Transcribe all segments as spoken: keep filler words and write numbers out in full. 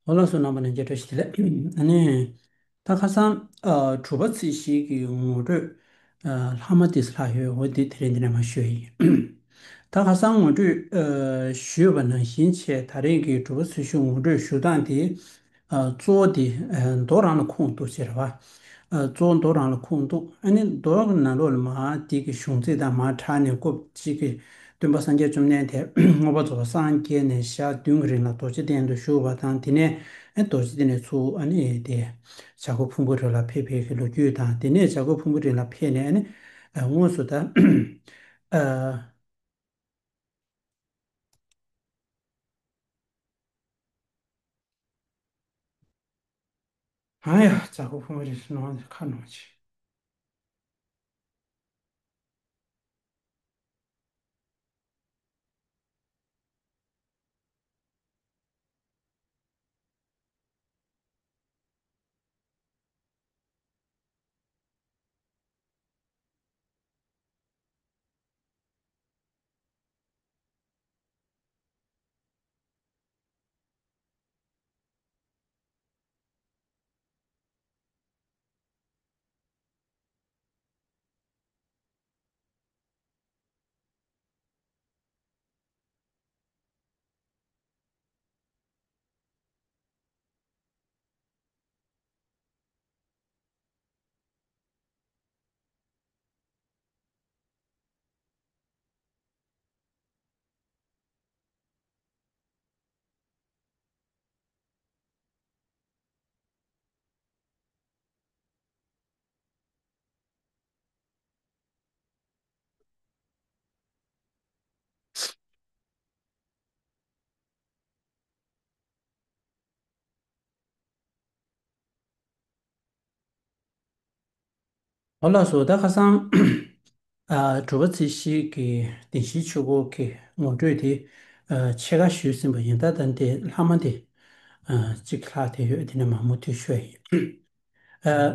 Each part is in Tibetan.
འོ་ལགས་སོ། རྣམ་པ་ལྷན་རྒྱས་བཀྲ་ཤིས་བདེ་ལེགས། ཨ་ནི། ད་ཁ་སང་། ཨ། དྲུག་པ་ཚེས་བཞི་གི་ངོ་སྤྲོད། ཨ། ལྷག་མ་དེ་ལྷག་ཡོད། འོ་དེ་དེ་རིང་འདི་ནས་མར་ཞུ་ཡི་ཡིན། ད་ཁ་སང་ངོ་སྤྲོད། ཨ། ཞུས་པ་ནང་བཞིན་བྱས། ད་རེས་ཀྱི་དྲུག་པ་ཚེས་བཞི་ངོ་སྤྲོད་ཞུ་སྟངས་དེ། ཨ། གཙོ་བོ་དེ། ཨ། མདོ་རང་ལ་ཁུངས་གཏུགས་བྱས་རེད་བ། ཨ། གཙོ་བོ་མདོ་རང་ལ་ཁུངས་གཏུགས། ཨ་ནི་མདོ་གི་ནང་ལོགས་ལ་མར་དེ་གི་གཞུང་ཚིག་དང་མར་དྲངས་ནས་སྐབས་གཅིག་གི་སྟོན་པ་སངས་རྒྱས་བཅོམ་ལྡན་འདས་མངོན་པར་རྫོགས་པར་སངས་རྒྱས་ནས་ཞག་བདུན་གྱི་རིང་ལ་རྡོ་རྗེ་གདན་དུ་བཞུགས་པ་དང་། དེ་ནས་ཨ་རྡོ་རྗེ་གདན་ནས་ཚུར་ཨ་ནི་དེ་བྱ་རྒོད་ཕུང་པོའི་རི་ལ་ཕེབས་པའི་གི་ལོ་རྒྱུས་དང་། དེ་ནས་བྱ་རྒོད་ཕུང་པོའི་རི་ལ་ཕེབས་ནས་ཨ་ནི། ཨ། དངོས་སུ་ད། ཨ། ཨ་ཡ། བྱ་རྒོད་ཕུང་པོའི་རི་ནང་ཁ་ནང་ཆེ། འོ་ལགས་སོ། ད་ཁ་སང་། ཨ། དྲུག་པ་ཚེས་བཞི་གི་བདེན་བཞིའི་ཆོས་འཁོར་གྱི་ངོ་སྤྲོད་དེ། ཨ། ཕྱེད་ཀ་ཞུས་ཟིན་པ་ཡིན། ད་ད་འདི་ལྷག་མ་དེ། ཨ། གཅིག་ལྷག་དེ་ཡོད། དེ་ནས་མར་མུ་མཐུད་ཞུ་ཡ་ཡིན། ཨ།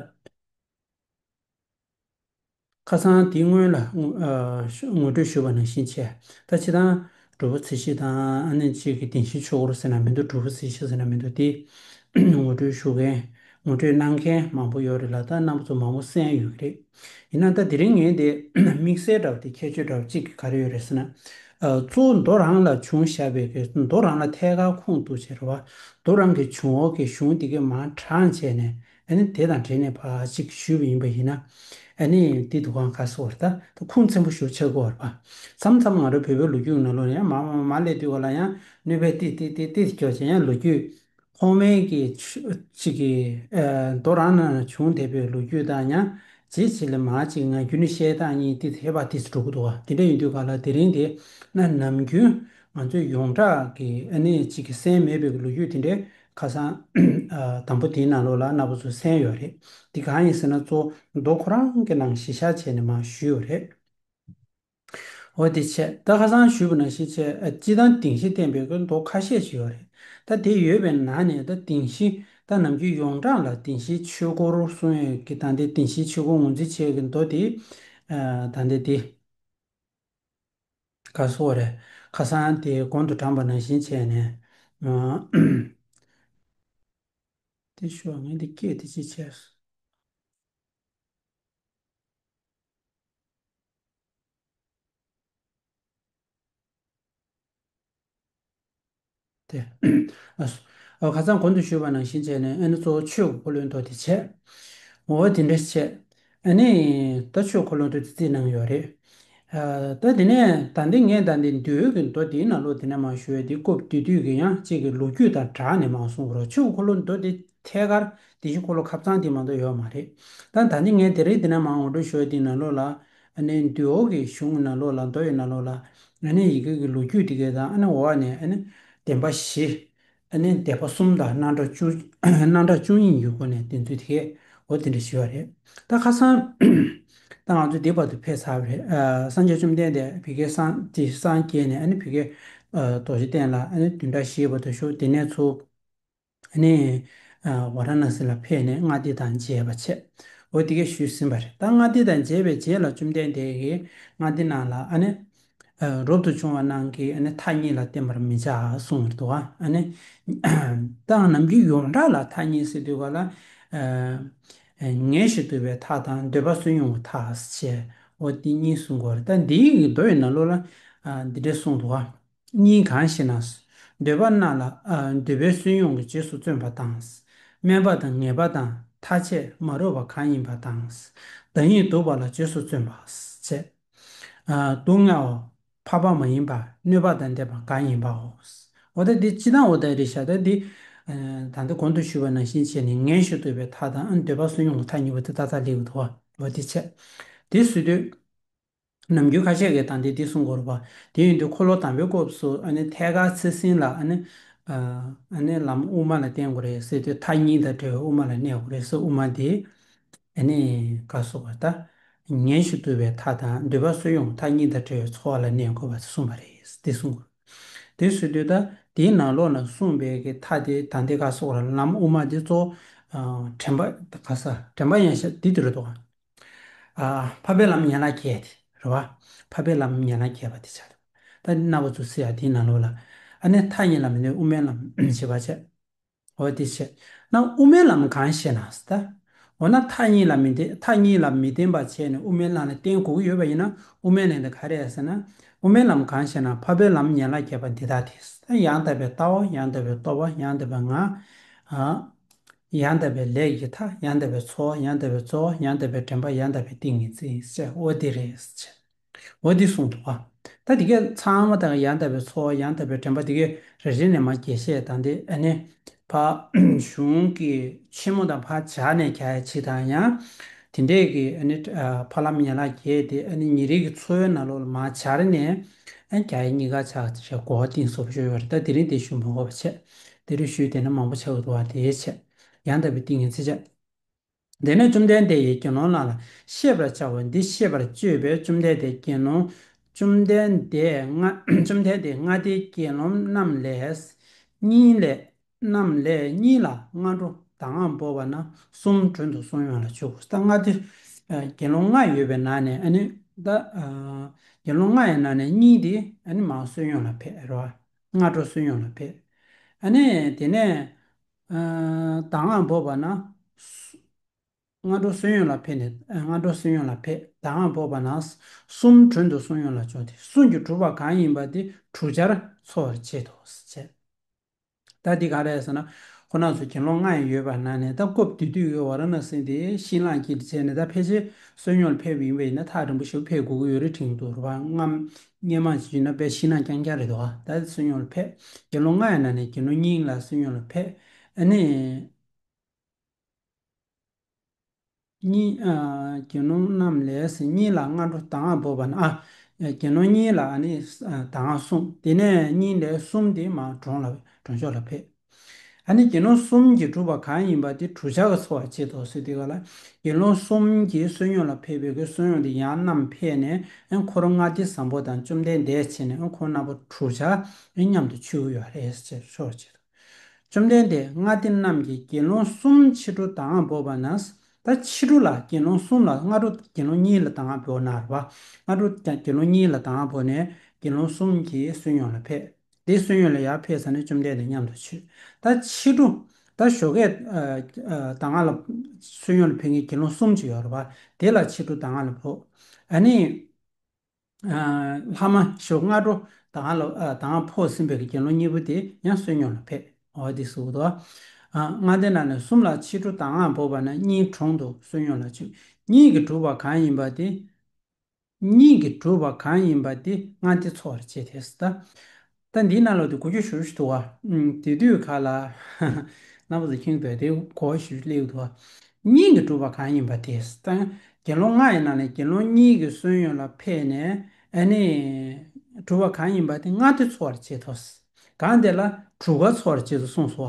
ཁ་སང་དེའི་སྔོན་ལ། ཨ། ངོ་སྤྲོད་ཞུས་པ་ནང་བཞིན་བྱས། ད་སྤྱིར་བཏང་དྲུག་པ་ཚེས་བཞི་དང་། ཨ་ནི་གཅིག་གི་བདེན་བཞིའི་ཆོས་འཁོར་ཟེར་ན་མི་འདུག་དྲུག་པ་ཚེས་བཞི་ཟེར་ན་མི་འདུག་དེ་ངོ་སྤྲོད་ཞུ་མཁན། ངོ་སྤྲོད་གནང་མཁན་མང་པོ་ཡོད་རེད་ལ། ད་རྣམ་པ་ཚོ་མང་པོ་གསན་ཡོད་ཀྱི་རེད། ཡིན་ན་ད་དེ་རིང་ངས་དེ་དམིགས་བསལ་འདྲ་བ་དེ། ཁྱད་ཆོས་འདྲ་བ་གཅིག་ག་རེ་ཡོད་རེད་ཟེར་ན། ཨ། གཙོ་བོ་མདོ་རང་ལ་བྱུང་བཞག་པའི་གི་མདོ་རང་ལ་ཐད་ཀར་ཁུངས་གཏུགས་བྱས་རེད་བ། མདོ་རང་གི་བྱུང་བ་གི་གཞུང་དེ་གའི་མར་དྲངས་བྱས་ནས། ཨ་ནི་དེ་དང་འབྲེལ་ནས་ཕར་ཅིག་ཞུས་པ་ཡིན་པ་ཡིན་ན། ཨ་ནི་དེ་འདུག་ག་ག་སོ་རེད། ད་ད་ཁུངས་བཙན་པོ་ཞིག་ཆགས་ཀྱི་ཡོད་རེད་པ། མཚམས་མཚམས་ང་རང་བོད་པའི་ལོ་རྒྱུས་ནང་ལོགས་ལ་ཡང་མར་མར་མར་སླེབས་དུས་ག་ལ་ཡང་གནོད་པས་ཏི་ཏི་ཏི་ཏི་སྐྱོ་བྱས། ཡང་ལོ་རྒྱུས་ཁོག་སྨད་ཀྱི་ཆུ་ཅིག་གི། ཨ། མདོ་རང་ནང་བྱུང་བསྡད་པའི་ལོ་རྒྱུས་དང་། ཡང་རྗེས་ཕྱི་ལ་མར་ཅིག་ང་རྒྱུད་ནས་བཤད་སྟངས་གཉིས་ཏི་ཧེ་བག་ཏི་སི་འགྲོ་གི་འདུག་ག་དེ་འདྲ་ཡིན་དུས་ག་ལ་དེ་རིང་དེ་ན་ནམ་རྒྱུན་ང་ཚོས་ཡོངས་གྲགས་ཀྱི། ཨ་ནི་ཅིག་གི་གསན་མེད་པའི་ལོ་རྒྱུས་དེ་འདྲའི། ཁ་སང་། ཨ། དང་པོ་དེའི་ནང་ལོགས་ལ་རྣམ་པ་ཚོ་གསན་ཡོད་རེད། འདི་གང་ཡིན་ཟེར་ན། གཙོ་བོ་མདོ་ཁོ་རང་གི་ནང་གཞི་བཞག་བྱས་ནས་མར་ཞུས་ཡོད་རེད། འོ་དེ་བྱས། ད་ཁ་སང་ཞུས་པ་ནང་བཞིན་བྱས། ཨ། སྤྱིར་བཏང་བདེན་བཞི་བསྟན་པའི་གི་མདོ་ཁ་ཤས་ཤིག་ཡོད་རེད། ད་དེ་ཡོད་པའི་ནང་ནས་ད་བདེན་བཞི། ད་ནམ་རྒྱུན་ཡོངས་གྲགས་ལ་བདེན་བཞིའི་ཆོས་འཁོར་གསུང་ཡས་ཀྱི། ད་འདི་བདེན་བཞིའི་ཆོས་འཁོར་ངོས་འཛིན་བྱེད་ཀྱི་མདོ་དེ། ཨ། ད་འདི་དེ། ག་སོ་རེད། ཁ་སང་དེ་གོང་དུ་དྲངས་པ་ནང་བཞིན་བྱས་ནས། ཨ། དེ་ཞུ་བ། ངས་འདི་སྐད་དེ་ཅི་བྱས། དེ། ཨ། ཁ་སང་གོང་དུ་ཞུས་པ་ནང་བཞིན་བྱས་ནས། ཨ་ནི་གཙོ་བོ་ཆོས་ཀྱི་འཁོར་ལོའི་མདོ་དེ་བྱས། འོ་དེ་འདྲ་བྱས། ཨ་ནི་ད་ཆོས་འཁོར་ལོའི་མདོ་དེ་བརྩིས་གནང་ཡོད་རེད། ཨ། ད་དེ་ནས་ད་འདི་ངས་ད་འདི་འདུལ་བའི་གི་མདོ་དེའི་ནང་ལོགས་དེ་ནས་མར་ཞུ་ཡས་དེ། སྐབས་དེ་དུས་ཀྱི་ཡང་གཅིག་གི་ལོ་རྒྱུས་དང་སྦྲགས་ནས་མར་གསུང་གི་རེད། ཆོས་འཁོར་ལོའི་མདོ་དེ་ཐད་ཀར་བདེན་བཞི་འཁོར་ལོ་ཁ་བྱང་དེ་མ་གཏོགས་ཡོད་མ་རེད། ད་ད་ནི་ངས་དེ་རིང་དེ་ནས་མར་ངོ་སྤྲོད་ཞུ་ཡས་དེའི་ནང་ལོགས་ལ། ཨ་ནི་འདུལ་བའི་གི་གཞུང་གི་ནང་ལོགས་ལ། མདོ་ཡི་ནང་ལོགས་ལ། ཨ་ནི་ཡི་གེ་གི་ལོ་རྒྱུས་དེ་གའི་དང་། ཨ་ནི་འོག་ནས་ཨ་ནི་བདེན་པ་བཞི། ཨ་ནི་སྡེ་པ་གསུམ་དང་རྣམ་གྲངས་བཅུ། རྣམ་གྲངས་བཅུ་གཉིས་ཡི་སྒོ་ནས་བདེན་རྫུན་དེ་གས། འོ་དེ་འདྲ་ཞུས་པ་རེད། ད་ཁ་སང་། ད་ང་ཚོ་འདི་བར་དུ་ཕེབས་ཚར་བ་རེད། ཨ། སངས་རྒྱས་བཅོམ་ལྡན་འདས་ཕ་གིར་སངས། དེ་སངས་རྒྱས་ནས། ཨ་ནི་ཕ་གིར། ཨ། རྡོ་རྗེ་གདན་ལ། ཨ་ནི་བདུན་ཕྲག་བཞིའི་བར་དུ་བཞུགས། དེ་ནས་ཚུར། ཨ་ནི། ཨ། ཝཱ་ར་ཎ་སི་ལ་ཕེབས་ནས་ལྔ་སྡེ་དང་མཇལ་བ་བྱས། འོ་དེ་གས་ཞུས་ཟིན་པ་རེད། ད་ལྔ་སྡེ་དང་མཇལ་བའི་རྗེས་ལ་བཅོམ་ལྡན་འདས་ཀྱིས་ལྔ་སྡེ་རྣམས་ལ། ཨ་ནི། རབ་ཏུ་བྱུང་བ་རྣམས་ཀྱིས་ཨ་ནི་མཐའ་གཉིས་ལ་བརྟེན་པར་མི་བྱ་གསུངས་པ་འདུག་ག་ཨ་ནི་ད་ནམ་རྒྱུན་ཡོངས་གྲགས་ལ་མཐའ་གཉིས་ཟེར་དུས་ག་ལ། ཨ་ངལ་ཞིང་དུབ་པའི་མཐའ་དང་འདོད་པ་བསོད་ཉུང་གི་མཐའ་ཞེས་འོ་དེ་གཉིས་གསུང་གི་ཡོད་རེད། ད་འདིའི་གི་མདོ་ཡི་ནང་ལོགས་ལ་ཨ་འདི་འདྲ་གསུངས་འདུག་ག་གཉིས་གང་ཞེ་ན། འདོད་པ་རྣམས་ལ་ཨ་འདོད་པའི་བསོད་ཉུང་གི་རྗེས་སུ་བརྩོན་པ་དང་། དམན་པ་དང་ངེས་པ་དང་ཐ་ཆད་མ་རུངས་པ་གང་ཡིན་པ་དང་། བདག་ཉིད་སྡུག་པ་ལ་རྗེས་སུ་བརྩོན་པ་བྱས། ཨ་སྡུག་བསྔལ་བ། འཕགས་པ་མ་ཡིན་པ། གནོད་པ་དང་ལྡན་པ་གང་ཡིན་པའོ། འོ་ད་འདི་སྤྱི་བཏང་འོ་ད་རེད་ཤག་ད་འདི་ཨ་ད་ལྟ་གོང་དུ་ཞུས་པ་ནང་བཞིན་བྱས་ནས་ངལ་ཞིང་དུབ་པའི་མཐའ་དང་ཨ་འདོད་པ་བསོད་ཉུང་གི་མཐའ་གཉིས་པོ་དེ་ཏག་ཏག་སླེབས་ཀྱི་འདུག་བ། འོ་དེ་བྱས། དེ་ཟེར་དུས། ནམ་རྒྱུན་ཁ་ཤས་ཀྱིས་ད་འདི་འདི་གསུང་གི་ཡོད་རེད་པ། དེ་ཡིན་དུས་འཁོར་ལོ་དང་པོའི་སྐབས་སུ་ཨ་ནི་ཐད་ཀར་ཚེ་བསྲིང་ལ་ཨ་ནི་ཨ་ཨ་ནི་ལམ་དབུ་མ་ལ་བརྟེན་དགོས་རེད་ཟེར་དུས་མཐའ་གཉིས་དང་བྲལ་བའི་དབུ་མ་ལ་གནས་དགོས་རེད་ཟེར། དབུ་མ་དེ་ཨ་ནི་ག་སོགས་པ་ད་ངལ་ཞིང་དུབ་པའི་མཐའ་དང་འདོད་པ་བསོད་ཉུང་མཐའ་གཉིས་དང་བྲལ་བའི་འཚོ་བ་ལ་གནས་དགོས་པ་གསུངས་པ་རེད། འདི་གསུངས་དགོས། དེ་ཟེར་དུས་ད་དེའི་ནང་ལོགས་ལ་གསུངས་པའི་གི་མཐའ་དེ་ད་འདི་ག་སོགས་ལ་ལམ་དབུ་མ་དེ་གཙོ་བོ་དྲན་པ་ག་ས་དྲན་པ་ཡང་ཤ་འདི་དུ་རེད་དོ། ཨ། འཕགས་པའི་ལམ་ཡན་ལག་བརྒྱད་དེ་རེད་བ། འཕགས་པའི་ལམ་ཡན་ལག་བརྒྱད་པ་དེ་ཆགས་འདུག་ད་རྣམ་པ་ཚོ་སི་ཡ་དེའི་ནང་ལོགས་ལ། ཨ་ནི་མཐའ་གཉིས་ལ་མི་ལྟོས་དབུ་མའི་ལམ་བྱེད་པ་བྱས། འོ་དེ་བྱས། ན་དབུ་མའི་ལམ་གང་ཞེ་ན་ཟེར་ད། འོ་ན་མཐའ་གཉིས་ལ་མི་ལྟོས་མཐའ་གཉིས་ལ་མི་ལྟོས་པ་བྱས་ནས་དབུ་མའི་ལམ་ལ་བརྟེན་དགོས་ཀྱི་ཡོད་པ་ཡིན་ན་དབུ་མའི་ལམ་དེ་ག་རེ་རེད་ཟེར་ན། དབུ་མའི་ལམ་གང་ཞེ་ན་འཕགས་པའི་ལམ་ཡན་ལག་བརྒྱད་པ་འདི་དག་སྟེ། ཡང་དག་པའི་ལྟ་བ། ཡང་དག་པའི་རྟོག་པ། ཡང་དག་པའི་ངག་ཨ། ཡང་དག་པའི་ལས་ཀྱི་མཐའ། ཡང་དག་པའི་འཚོ་བ། ཡང་དག་པའི་རྩོལ་བ། ཡང་དག་པའི་དྲན་པ། ཡང་དག་པའི་ཏིང་ངེ་འཛིན་ཟེར། འོ་དེ་རེད་ཟེར། འོ་དེ་གསུངས་འདུག་ག་ད་དེ་གས་ཚང་མ་དག་ཡང་དག་པའི་འཚོ་བ། ཡང་དག་པའི་དྲན་པ་དེ་གས་རེ་རེ་ནས་མར་རྒྱས་བཤད་དང་དེ་ཨ་ནི་ཕ་གཞུང་གི་ཆེན་མོ་དང་ཕར་སྦྱར་ནས་རྒྱག་ཡ་ཆེད་དང་ཡང་དེ་འདྲས་ཀྱི་ཨ་ནི་ཕ་ལམ་ཡན་ལག་བརྒྱད་དེ་ཨ་ནི་ཉིན་རེ་གི་འཚོ་བའི་ནང་ལོགས་ལ་མར་སྦྱར་ནས། ཨ་རྒྱ་ཡིག་གཉིས་ཀ་ཆགས་ཞེས་གོ་བ་གཏིང་ཟབ་ཤོས་ཡོད་རེད། ད་དེ་རིང་དེ་ཞུ་མ་དགོས་པ་བྱས། དེ་རིང་ཞུས་དེ་ནི་མང་པོ་ཆགས་འདུག་བ། དེའི་ཆེད། ཡང་དག་པའི་ཏིང་ངེ་འཛིན་བྱ། དེ་ནས་བཅོམ་ལྡན་འདས་ཀྱིས་དགེ་སློང་རྣམས་ལ་བཤད་པར་བྱ་བ་འདི་བཤད་པར་སྤྱོད་པས་བཅོམ་ལྡན་འདས་དགེ་སློང་། བཅོམ་ལྡན་འདས་སྔ་བཅོམ་ལྡན་འདས་སྔ་དེའི་དགེ་སློང་རྣམས་ལས། གཉིས་ལས། རྣམས་ལས་གཉིས་ལ་སྔ་དྲོ་གདམས་ངག་འབོགས་པ་ན་གསུམ་དྲུང་དུ་གསུང་ཡོང་ལ་བཅུག་ད་སྔ་དེ། ཨ་དགེ་སློང་ལྔ་ཡོད་པའི་ནང་ནས་ཨ་ནི་ད། ཨ་དགེ་སློང་ལྔ་ཡི་ནང་ནས་གཉིས་དེ་ཨ་ནི་མར་བསོད་སྙོམས་ལ་ཕེབས་རོ། སྔ་དྲོ་བསོད་སྙོམས་ལ་ཕེབས། ཨ་ནི་དེ་ནས། ཨ་གདམས་ངག་འབོགས་པ་ན། སྔ་དྲོ་བསོད་སྙོམས་ལ་ཕེབས་ནས་སྔ་དྲོ་བསོད་སྙོམས་ལ་ཕེབས། གདམས་ངག་འབོགས་པ་ན། གསུམ་དྲུང་དུ་གསུང་ཡོང་ལ་བཅུག་སྟེ་གསུམ་གྱིས་གྲུབ་པ་གང་ཡིན་པ་དེ་དྲུག་ཆར་འཚོ་བར་བྱེད་དོ་ཞེས། ད་འདི་ག་རེ་ཟེར་ན། ཁོ་རང་ཚོ་དགེ་སློང་ལྔ་ཡང་ཡོད་པ་ན་ནས་ད་སྐབས་དེ་དུས་ཀྱི་ཝཱ་ར་ཎ་སི་དེ་ཤིང་ལག་གིས་བྱས་ནས་ད་ཕལ་ཆེར་བསོད་སྙོམས་ལ་ཕེབས་པ་ཡིན་པ་ཡིན་ན་ཐག་རིང་པོ་ཞིག་ཕེབས་དགོས་ཀྱི་ཡོད་རེད་དྲན་འདུག་རེད་པ། སྔ་སྔ་མ་ཞིག་ཡིན་ན་དཔེ་ཤིང་ནགས་རྐྱང་རྐྱང་རེད་འདུག་ག་ད་བསོད་སྙོམས་ལ་ཕེབས། དགེ་སློང་ལྔ་ཡི་ནང་ནས་དགེ་སློང་གཉིས་ལ་བསོད་སྙོམས་ལ་ཕེབས། ཨ་ནི། གཉིས། ཨ་དགེ་སློང་རྣམས་ལས་གཉིས་ལ་སྔ་དྲོ་གདམས་ངག་འབོགས་པ་ན། ཨ་དགེ་སློང་གཉིས་ལ་ཨ་ནི་ཨ་གདམས་ངག་གསུངས། དེ་ནས་གཉིས་ལས་གསུམ་དེ་མར་གྲོང་ལ་གྲོང་ཆོག་ལ་ཕེབས། ཨ་ནི་དགེ་སློང་གསུམ་གྱིས་གྲུབ་པ་གང་ཡིན་པ་དེ་དྲུག་ཆར་གྱིས་འཚོ་བར་བྱེད་དོ་ཟེར་དུས་ག་ལ། དགེ་སློང་གསུམ་གྱིས་བསོད་སྙོམས་ལ་ཕེབས་པའི་གི་བསོད་སྙོམས་དེ་ཡང་བསྣམས་ཕེབས་ནས་ཨ་འཁོར་ལྔ་སྡེ་བཟང་པོ་དང་བཅོམ་ལྡན་འདས་བྱས་ནས་ཨ་འཁོར་རྣམ་པ་དྲུག་ཆར་ཨ་མཉམ་དུ་མཆོད་ཀྱི་ཡོད་རེད་ཟེར་ཆོག་བྱེད་དོ། བཅོམ་ལྡན་འདས་ལྔ་སྡེ་རྣམས་ཀྱིས་དགེ་སློང་གསུམ་ཕྱི་དྲོ་གདམས་ངག་འབོགས་པ་ན། ད་ཕྱི་དྲོ་ལ་དགེ་སློང་གསུམ་ལ་སྔ་དྲོ་དགེ་སློང་གཉིས་ལ་གདམས་ངག་འབོགས་ན་རེད་པ། སྔ་དྲོ་དགེ་སློང་གཉིས་ལ་གདམས་ངག་འབོགས་ནས་དགེ་སློང་གསུམ་གྱིས་བསོད་སྙོམས་ལ་ཕེབས། དེ་བསོད་སྙོམས་ལ་ཡར་ཕེབས་ཚར་ནས་བཅོམ་ལྡན་འདས་མཉམ་དུ་མཆོད། ད་ཕྱི་དྲོ། ད་ཞོགས་ཀས་ཨ་ཨ་གདམས་ངག་ལ་བསོད་སྙོམས་ལ་ཕེབས་མཁན་དགེ་སློང་གསུམ་ཅིག་ཡོད་རེད་པ། དེ་ལ་ཕྱི་དྲོ་གདམས་ངག་ལ་འབོགས། ཨ་ནི། ཨ་ལྷག་མ་ཞོགས་སྔ་དྲོ་གདམས་ངག་ལ་ཨ་གདམས་ངག་ཕོག་ཟིན་པའི་དགེ་སློང་གཉིས་པོ་དེ་ཡང་བསོད་སྙོམས་ལ་ཕེབས། འོ་དེ་ཟེར་གྱི་འདུག་ཨ་ལྔ་སྡེ་རྣམས་ལས་གསུམ་ལ་ཕྱི་དྲོ་གདམས་ངག་འབོགས་པ་ན་གཉིས་དྲུང་དུ་བསོད་སྙོམས་ལ་བཅུག་གཉིས་ཀྱིས་གྲུབ་པ་གང་ཡིན་པ་དེ། གཉིས་ཀྱིས་གྲུབ་པ་གང་ཡིན་པ་དེ་ལྔ་སྡེ་འཚོ་བར་བྱེད་དེ་ཟེར་ད། ད་འདིའི་ནང་ལོགས་དེ་གོ་རྒྱུ་ཞེ་པོ་ཞིག་འདུག་བ། ཨུམ། དེ་དུས་ག་ལ། རྣམ་པ་ཚོ་མཁྱེན་འདུག་དེ་གོ་བ་ཞེ་པོ་ཞིག་སླེབས་འདུག་བ། གཉིས་ཀྱིས་གྲུབ་པ་གང་ཡིན་པ་དེ་ཟེར་ད། དགེ་སློང་ལྔ་ཡི་ནང་ནས་དགེ་སློང་གཉིས་ཀྱིས་བསོད་སྙོམས་ལ་ཕེབས་ནས་ཨ་ནི། གྲུབ་པ་གང་ཡིན་པ་དེ་ལྔ་སྡེ་འཚོ་བར་བྱེད་དོ་ཟེར། གང་དེ་ལ་དྲུག་ག་འཚོ་བར་བྱེད་དོ་གསུངས་སོ།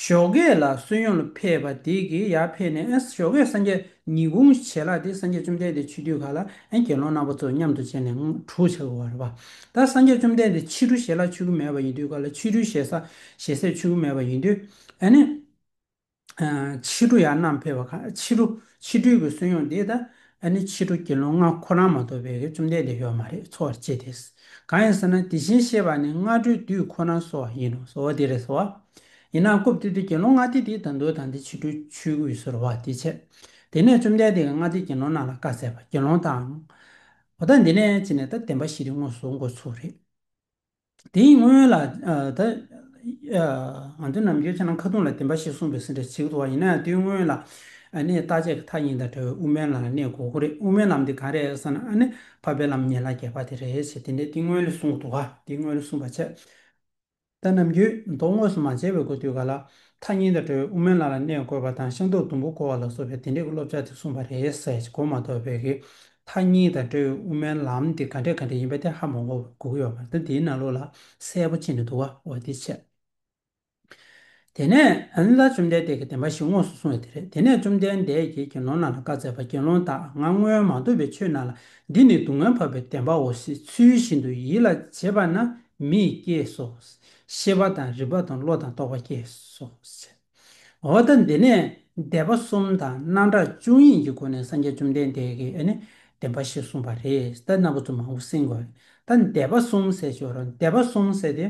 ཞོགས་ཀས་ལ་བསོད་སྙོམས་ལ་ཕེབས་པ་དེ་གིས་ཡར་ཕེབས་ནས་ཨ་ཞོགས་ཀས་སངས་རྒྱས་ཉིན་གུང་ཞལ་ལག་དེ་སངས་རྒྱས་བཅོམ་ལྡན་འདས་མཆོད་དུས་ག་ལ་ཨ་དགེ་སློང་རྣམ་པ་ཚོ་མཉམ་དུ་བྱས་ནས་དྲུག་ཆགས་ཀྱི་ཡོད་རེད་པ། ད་སངས་རྒྱས་བཅོམ་ལྡན་འདས་ཕྱི་དྲོ་ཞལ་ལག་མཆོད་ཀྱི་མེད་པ་ཡིན་དུས་ག་ལ་ཕྱི་དྲོའི་ཞལ་ས་ཞལ་ཟས་མཆོད་ཀྱི་མེད་པ་ཡིན་དུས་ཨ་ནི། ཕྱི་དྲོ་ཡར་བསྣམས་ཕེབས་པ་ག་ཕྱི་དྲོ་ཕྱི་དྲོའི་གི་བསོད་སྙོམས་དེ་ད་ ཨ་ནི་ཕྱི་དྲོ་དགེ་སློང་ལྔ་ཁོ་རང་མ་གཏོགས་པའི་གི་བཅོམ་ལྡན་འདས་ཡོད་མ་རེད། འཚོ་བར་བྱེད་དེ། གང་ཡིན་ཟེར་ན་དེ་བཞིན་གཤེགས་པ་ནི་སྔ་དྲོའི་དུས་ཁོ་ན་གསོལ་བ་ཡིན་ནོ། གསོལ་བ་འདི་རེད་གསོལ་བ། ཡིན་ནའང་སྐབས་དེ་དུས་དགེ་སློང་ལྔ་སྡེ་དེ་ད་དུང་ད་འདི་ཕྱི་དྲོའི་ཆོས་གོས་ཟེར་བ་དེ་བྱས། དེ་ནས་བཅོམ་ལྡན་འདས་ཀྱིས་ལྔ་སྡེ་དགེ་སློང་རྣམས་ལ་བཀའ་སྩལ་པ། དགེ་སློང་དག་འོ་ད་འདི་ནས་ཅི་ནས་ད་བདེན་པ་བཞི་དེ་དངོས་སུ་འགོ་ཚུགས་རེད། དེའི་སྔོན་ལ་ཨ་ད་ཨ་ང་ཚོ་ནམ་རྒྱུན་ཆ་ན་ཁ་ཐུང་ལ་བདེན་པ་བཞི་གསུངས་པའི་ཟིན་བྲིས་བྱེད་ཀྱི་འདུག་བ། ཡིན་ན་ཡང་དེའི་སྔོན་ལ་ཨ་ནི་རྟག་ཆད་ཀྱི་མཐའ་གཉིས་དང་བྲལ་བའི་དབུ་མའི་ལམ་ལ་གནས་དགོས་ཀྱི་རེད། དབུ་མའི་ལམ་དེ་གང་རེད་ཟེར་ན་ཨ་ནི་འཕགས་པའི་ལམ་ཡན་ལག་བརྒྱད་པ་དེ་རེད་ཟེར། དེ་འདྲའི་དེ་སྔོན་ལ་གསུངས་འདུག་ག་དེ་སྔོན་ལ་གསུངས་པ་བྱས། ད་ནམ་རྒྱུན་མདོ་དངོས་སུ་མ་མཇལ་བའི་སྐབས་དུས་ག་ལ་མཐའ་གཉིས་དང་བྲལ་བའི་དབུ་མའི་ལམ་ལ་གནས་དགོས་པ་དང་ཤིང་ཏོག་ཟླུམ་པོ་བསྐོར་བ་ལ་སོགས་པའི་དེ་འདྲའི་གི་བསླབ་བྱ་དེ་གསུངས་པ་རེད་ཟེར་གྱི་གོ་མ་ཐོབ་པའི་གི་མཐའ་གཉིས་དང་བྲལ་བའི་དབུ་མའི་ལམ་དེ་ག་འདྲས་ག་འདྲས་ཡིན་པ་དེ་ཧ་མ་གོ་གོ་གི་ཡོད་པ་ད་འདིའི་ནང་ལོགས་ལ་གསལ་པོ་ཕྱིན་ནས་འདུག་བ། འོ་དེ་བྱས། དེ་ནས་ཨ་ནི་ད་བཅོམ་ལྡན་འདས་ཀྱིས་བདེན་པ་བཞི་དངོས་སུ་གསུངས་ཡོད་དེ་རེད། དེ་ནས་བཅོམ་ལྡན་འདས་ཀྱིས་དགེ་སློང་རྣམས་ལ་བཀའ་སྩལ་པ། དགེ་སློང་དག་ང་སྔོན་མ་ཐོས་པའི་ཆོས་རྣམས་ལ་འདི་ནི་སྡུག་བསྔལ་འཕགས་པའི་བདེན་པའོ་ཞེས་ཚུལ་བཞིན་དུ་ཡིད་ལ་བྱེད་པ་ན་མིག་སྐྱེས་སོ། ཤེས་པ་དང་རིག་པ་དང་བློ་དང་རྟོགས་པ་སྐྱེས་སོ། འོ་ད་འདི་ནས་སྡེ་པ་གསུམ་དང་རྣམ་གྲངས་བཅུ་གཉིས་ཀྱི་སྒོ་ནས་སངས་རྒྱས་བཅོམ་ལྡན་འདས་ཀྱིས་ཨ་ནི་བདེན་པ་བཞི་གསུངས་པ་རེད། ད་རྣམ་པ་ཚོ་མང་པོ་གསན་དགོས་རེད། ད་སྡེ་པ་གསུམ་ཟེར་ཞོར་སྡེ་པ་གསུམ་ཟེར་ཏེ་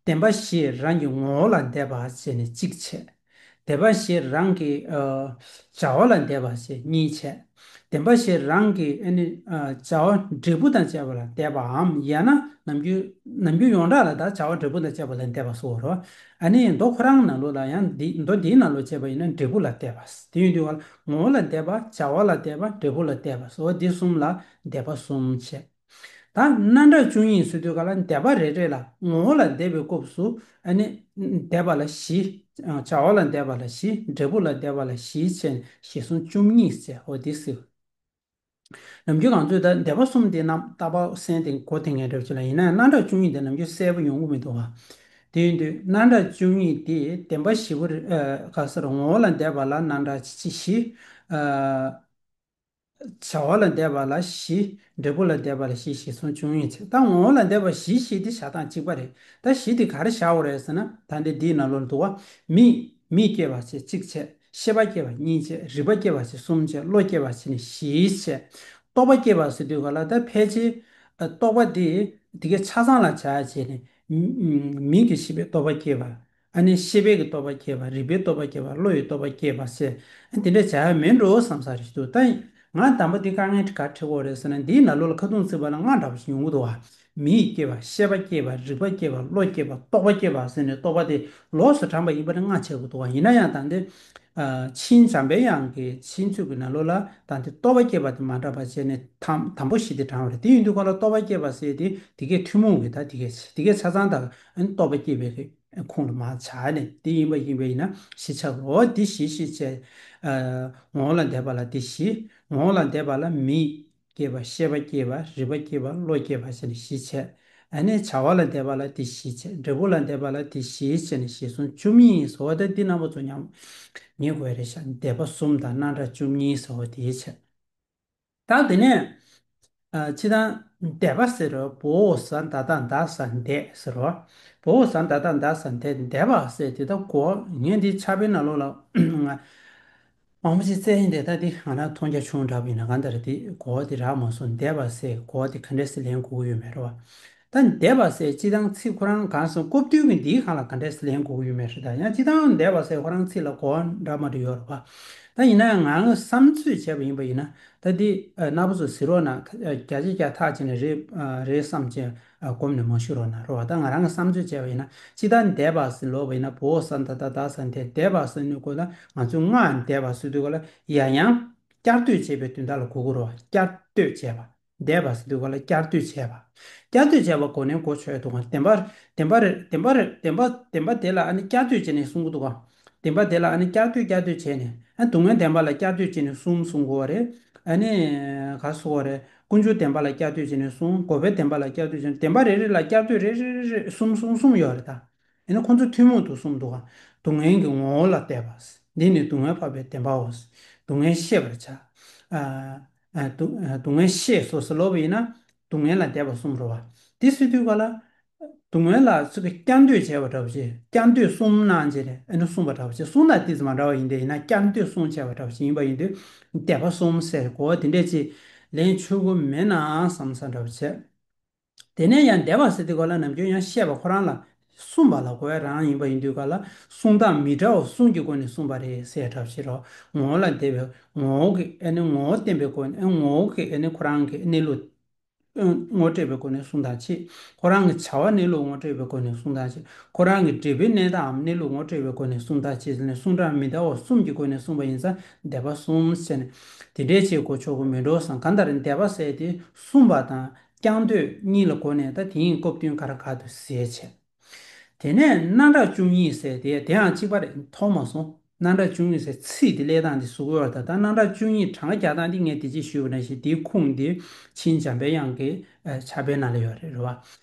བདེན་པ་བཞི་རང་གི་ངོ་བོ་ལ་འདས་པ་བྱས་ནས་གཅིག་བྱས། སྡེ་པ་བཞི་རང་གི་ཨ་བྱ་བ་ལ་འདས་པ་བྱས་གཉིས་བྱས། བདེན་པ་བཞི་རང་གི་ཨ་ནི་ཨ་བྱ་བ་འབྲས་བུ་དང་བཅས་པ་ལ་འདས་པའམ་ཡང་ན་ནམ་རྒྱུན་ནམ་རྒྱུན་ཡོངས་གྲགས་ལ་ད་བྱ་བ་འབྲས་བུ་དང་བཅས་པ་ལ་འདས་པ་སོགས་རོ། ཨ་ནི་མདོ་ཁོ་རང་ནང་ལོགས་ལ་ཡང་འདི་མདོ་འདིའི་ནང་ལོགས་བྱས་པ་ཡིན་ན་འབྲས་བུ་ལ་འདས་པ། དེ་ཡིན་དུས་ངོ་བོ་ལ་འདས་པ་བྱ་བ་ལ་འདས་པ་འབྲས་བུ་ལ་འདས་པ་སོགས་འདི་གསུམ་ལ་སྡེ་པ་གསུམ་བྱས། ད་རྣམ་གྲངས་བཅུ་གཉིས་ཟེར་དུས་ག་ལ་འདས་པ་རེ་རེ་ལ་ངོ་བོ་ལ་འདས་པའི་སྐབས་སུ་ཨ་ནི་འདས་པ་ལ་བཞི། བྱ་བ་ལ་འདས་པ་ལ་བཞི། འབྲས་བུ་ལ་འདས་པ་ལ་བཞི་བྱས་ནས་བཞི་གསུམ་བཅུ་གཉིས་བྱས། འོ་འདི་ཟེར། ནམ་རྒྱུན་ང་ཚོས་ད་འདས་པ་གསུམ་དེ་རྣམས་རྟག་པར་གསན་ཏེ་གོ་ཐོས་མཁན་འདྲ་པོ་ཅིག་ལ་ཡིན་ན་ཡང་རྣམ་གྲངས་བཅུ་གཉིས་དེ་ནམ་རྒྱུན་གསལ་པོ་ཡོང་གི་མི་འདུག་བ། དེ་ཡིན་དུས་རྣམ་གྲངས་བཅུ་གཉིས་དེ་བདེན་པ་བཞི་པོ་རེ་ཨ་ག་ཟེར་ངོ་བོ་ལ་འདས་པ་ལ་རྣམ་གྲངས་བཞི། ཨ། བྱ་བ་ལ་འདས་པ་ལ་བཞི། འབྲས་བུ་ལ་འདས་པ་ལ་བཞི། བཞི་གསུམ་བཅུ་གཉིས་བྱས། ད་ངོ་བོ་ལ་འདས་པ་བཞི་བཞི་དེ་བཞག་སྟངས་གཅིག་པ་རེད། ད་བཞི་དེ་ག་རེ་བཞག་དགོས་རེད་ཟེར་ན་ད་འདི་འདིའི་ནང་ལོགས་ལ་འདུག་བ། མིག་མིག་སྐྱེས་པ་བྱས་གཅིག་བྱས། ཤེས་པ་སྐྱེས་པ་གཉིས་བྱས། རིག་པ་སྐྱེས་པ་བྱས་གསུམ་བྱས། བློ་སྐྱེས་པ་བྱས་ནས་བཞི་བྱས། རྟོགས་པ་སྐྱེས་པ་ཟེར་དུས་ག་ལ་ད་ཕལ་ཆེར་ཨ་རྟོགས་པ་དེ་དེ་གའི་ཆ་ཚང་ལ་བྱ་བྱས་ནས་མི་མི་མིག་གིས་ཤེས་པའི་རྟོགས་པ་སྐྱེས་པ། ཨ་ནི་ཤེས་པའི་གི་རྟོགས་པ་སྐྱེས་པ། རིག་པའི་རྟོགས་པ་སྐྱེས་པ། བློ་ཡི་རྟོགས་པ་སྐྱེས་པ་ཟེར། ཨ་དེ་འདྲ་བྱ་ཡ་མིན་འགྲོ་བསམ་ས་རེད་འདུག་ད་ང་དང་པོ་འདི་དཀའ་ངལ་ག་འཕྲད་ཀྱི་ཡོད་རེད་ཟེར་ན་འདིའི་ནང་ལོགས་ལ་ཁ་ཐུང་བརྩིས་པ་ལ་ལྔ་འདྲ་པོ་ཞིག་ཡོང་གི་འདུག་བ། མིག་སྐྱེས་པ། ཤེས་པ་སྐྱེས་པ། རིག་པ་སྐྱེས་པ། བློ་སྐྱེས་པ། རྟོགས་པ་སྐྱེས་པ་ཟེར་ནས་རྟོགས་པ་དེ་ལོགས་སུ་དྲངས་པ་ཡིན་པ་ནི་ལྔ་ཆགས་ཀྱི་འདུག་བ། ཡིན་ན་ཡང་ད་འདི་ཨ་མཁྱེན་འཇམ་པའི་དབྱངས་ཀྱི་མཁྱེན་ཚུལ་གྱི་ནང་ལོགས་ལ་ད་འདི་རྟོགས་པ་སྐྱེས་པ་དེ་མ་དྲངས་པ་བྱས་ནས་དང་དང་པོ་བཞི་དེ་དྲངས་པ་རེད། དེ་ཡིན་དུས་ག་ལ་རྟོགས་པ་སྐྱེས་པ་ཟེར་དེ་དེ་གའི་ཐུན་མོང་གི་ད་དེ་གའི་དེ་གའི་ཆ་ཚང་དང་ཨ་ནི་རྟོགས་པ་སྐྱེས་པའི་གི་ཁོངས་ལ་མར་བྱས་ནས་དེ་ཡིན་པ་ཡིན་པ་ཡིན་ན་བཞི་ཆགས་རོ། འདི་བཞི་བཞི་བྱས། ཨ་ངོ་བོ་ལ་འདས་པ་ལ་འདི་བཞི། ངོ་བོ་ལ་འདས་པ་ལ་མིག་སྐྱེས་པ། ཤེས་པ་སྐྱེས་པ། རིག་པ་སྐྱེས་པ། བློ་སྐྱེས་པ་བྱས་ནས་བཞི་བྱས། ཨ་ནི་བྱ་བ་ལ་འདས་པ་ལ་འདི་བཞི་བྱས། འབྲས་བུ་ལ་འདས་པ་ལ་འདི་བཞི་བྱས་ནས་བཞི་གསུམ་བཅུ་གཉིས་ཟེར་བ་དེ་འདི་རྣམ་པ་ཚོ་ཉམས་ཉན་དགོས་རེད་ཤག་སྡེ་པ་གསུམ་དང་རྣམ་གྲངས་བཅུ་གཉིས་ཟེར་བ་དེ་བྱས། ད་དེ་ནས་ཨ་སྤྱིར་བཏང་འདས་པ་ཟེར་རོ། བ་འོག་ཟ་ད་བཏགས་འདས་ཟ་འདས་ཟེར་རོ། བ་འོག་ཟ་ད་བཏགས་འདས་ཟ་འདས། འདས་པ་ཟེར་དེ་ད་གོ་ངས་འདི་ཕྱག་དཔེའི་ནང་ལོགས་ལ་ང་མང་པོ་ཞིག་བཙལ་ཡིན་དེ། ད་འདི་ང་རང་མཐོང་རྒྱ་ཆུང་དྲགས་པ་ཡིན་ན་གང་ལྟར་འདི་གོ་བ་འདི་རག་མ་སོང་། འདས་པ་ཟེར་གོ་བ་འདི་ག་འདྲས་སེ་ལེན་དགོས་ཀྱི་ཡོད་མེད་རོ། ད་འདས་པ་ཟེར་སྤྱིར་བཏང་ཚིག་ཁོ་རང་གང་སོང་སྐབས་དུས་ཀྱི་འདིའི་སྒང་ལ་ག་འདྲས་སེ་ལེན་དགོས་ཀྱི་ཡོད་མེད་རེད། ད་ཡང་སྤྱིར་བཏང་འདས་པ་ཟེར་ཁོ་རང་ཚིག་ལ་གོ་བ་འདྲ་མ་འདྲ་ཡོད་རེད་པ། ད་ཡིན་ན་ཡང་ང་རང་བསམ་ཚོད་བྱས་པ་ཡིན་པ་ཡིན་ན། ད་འདི་ཨ་རྣམ་པ་ཚོ་གཟིགས་རོགས་གནང་། ཨ་བརྒྱ་ཆ་བརྒྱ་ཐག་བཅད་ནས་རེད་ཨ་རེད་བསམ་བྱས་ཨ་སྒོམ་ནས་མ་བཞུགས་རོགས་གནང་རོགས། ད་ང་རང་གི་བསམ་ཚོད་བྱས་པ་ཡིན་ན་སྤྱིར་བཏང་འདས་པ་ཟེར་ལབ་པ་ཡིན་ན་བ་འོག་ཟ་ད་བཏགས་འདས་ཟ་འདས། འདས་པ་ཟེར་ནས་གོ་ད་ང་ཚོས་སྔར་འདས་པ་ཟེར་དུས་ག་ལ་ཡང་ཡང་བསྐྱར་ཟློས་བྱས་པའི་དོན་དག་ལ་གོ་དགོས་རེད་པ། བསྐྱར་ཟློས་བྱས་པ། འདས་པ་ཟེར་དུས་ག་ལ་བསྐྱར་ཟློས་བྱས་པ། བསྐྱར་ཟློས་བྱས་པ་གོ་ནས་གོ་ཆོད་འདུག་ག་བདེན་པ་བདེན་པ་རེད། བདེན་པ་རེད། བདེན་པ་བདེན་པ་དེ་ལ་ཨ་ནི་བསྐྱར་ཟློས་བྱས་ནས་གསུང་གི་འདུག་ག་བདེན་པ་དེ་ལ་ཨ་ནི་བསྐྱར་ཟློས་བསྐྱར་ཟློས་བྱས་ནས། ཨ་སྡུག་བསྔལ་བདེན་པ་ལ་བསྐྱར་ཟློས་བྱས་ནས་གསུམ་གསུང་དགོས་པ་རེད། ཨ་ནི་ག་རེ་ཟེར་དགོས་རེད། ཀུན་འབྱུང་བདེན་པ་ལ་བསྐྱར་ཟློས་བྱས་ནས་གསུམ། འགོག་པའི་བདེན་པ་ལ་བསྐྱར་ཟློས་བྱས་ནས། བདེན་པ་རེ་རེ་ལ་བསྐྱར་ཟློས་རེ་རེ་རེ་རེ་གསུམ་གསུམ་གསུམ་ཡོད་རེད་ད། ཡིན་ན་ཁོང་ཚོ་ཐུན་མོང་དུ་གསུངས་འདུག་ག་སྡུག་བསྔལ་གྱི་ངོ་བོ་ལ་འདས་པ། འདི་ནི་སྡུག་བསྔལ་འཕགས་པའི་བདེན་པའོ། སྡུག་བསྔལ་ཤེས་པར་བྱ། ཨ་ཨ་སྡུག་ཨ་སྡུག་བསྔལ་ཤེས་སོ་ཟེར་ལབ་པ་ཡིན་ན་སྡུག་བསྔལ་ལ་འདས་པ་གསུམ་རེད་པ། འདི་ཟེར་དུས་ག་ལ། སྡུག་བསྔལ་ལ་ཚུར་གི་བསྐྱར་ཟློས་བྱས་པ་འདྲ་བོ་ཅིག་བསྐྱར་ཟློས་གསུམ་གནང་བྱས་ནས་ཨ་ནི་གསུངས་པ་འདྲ་བོ་ཅིག་གསུངས་དང་ཏོག་ཙམ་མ་འདྲ་བ་ཡིན་ཏེ། ཡིན་ན་བསྐྱར་ཟློས་གསུམ་བྱས་པ་འདྲ་བོ་ཅིག་ཡིན་པ་ཡིན་དུས། དད་པ་གསུམ་ཟེར་གོ་བ་དེ་འདྲས་ཅིག་ལེན་ཆོག་གི་མེད་ན་བསམ་ས་འདྲ་བོ་བྱས། དེ་ནས་ཡང་དད་པ་ཟེར་དུས་ག་ལ་ནམ་རྒྱུན་ཡང་བཤད་པ་ཁོ་རང་ལ་གསུངས་པ་ལ་གོ་བ་རང་ཡིན་པ་ཡིན་དུས་ག་ལ། གསུང་སྟངས་མི་འདྲ་བ་གསུམ་གྱི་སྒོ་ནས་གསུངས་པ་རེད་ཟེར་གྲབས་བྱེད་རོགས། ངོ་བོ་ལ་དད་པའི་ངོ་བོ་གི་ཨ་ནི་ངོ་བོ་བསྟན་པའི་སྒོ་ནས། ཨ་ངོ་བོ་གི་ཨ་ནི་ཁོ་རང་གི་གནས་ལུགས་ངོ་སྤྲད་པའི་སྒོ་ནས་གསུང་སྟངས་གཅིག་ཁོ་རང་གི་བྱ་བ་གནས་ལུགས་ངོ་སྤྲད་པའི་སྒོ་ནས་གསུང་སྟངས་གཅིག་ཁོ་རང་གི་འབྲས་བུའི་གནས་སྟངས་གནས་ལུགས་ངོ་སྤྲད་པའི་སྒོ་ནས་གསུང་སྟངས་གཅིག་ཟེར་ནས། གསུང་སྟངས་མི་འདྲ་བ་གསུམ་གྱི་སྒོ་ནས་གསུངས་པ་ཡིན་ཙང་དད་པ་གསུམ་ཟེར་ནས་དེ་འདྲའི་ཅིག་གོ་ཆོག་གི་མེད་འགྲོ་བསམ། གང་ལྟར་དད་པ་ཟེར་དེ་གསུངས་པ་དང་བསྐྱར་ཟློས་གཉིས་ལ་གོ་ནས་ད་དེ་ཡིན་སྐབས་དོན་ག་རེ་ག་དུ་ཟེར་བྱས། དེ་ནས་རྣམ་གྲངས་བཅུ་གཉིས་ཟེར་དེ་དེའང་གཅིག་པ་རེད། མཐོང་མ་སོང་། རྣམ་གྲངས་བཅུ་གཉིས་ཟེར་ཚིག་དེ་སླེབས་སྟངས་དེ་གཟུགས་པོ་ཡོད་རེད། ད་ད་རྣམ་གྲངས་བཅུ་གཉིས་གྲངས་ཀ་རྒྱག་སྟངས་དེ་ངས་དེ་རྗེས་ཞུས་པ་ནང་བཞིན་དེའི་ཁུངས་དེ་ཆིང་འཇམ་དཔལ་དབྱངས་ཀྱི་ཨ་ཕྱག་དཔེ་ནང་ལ་ཡོད་རེད། རེད་བ།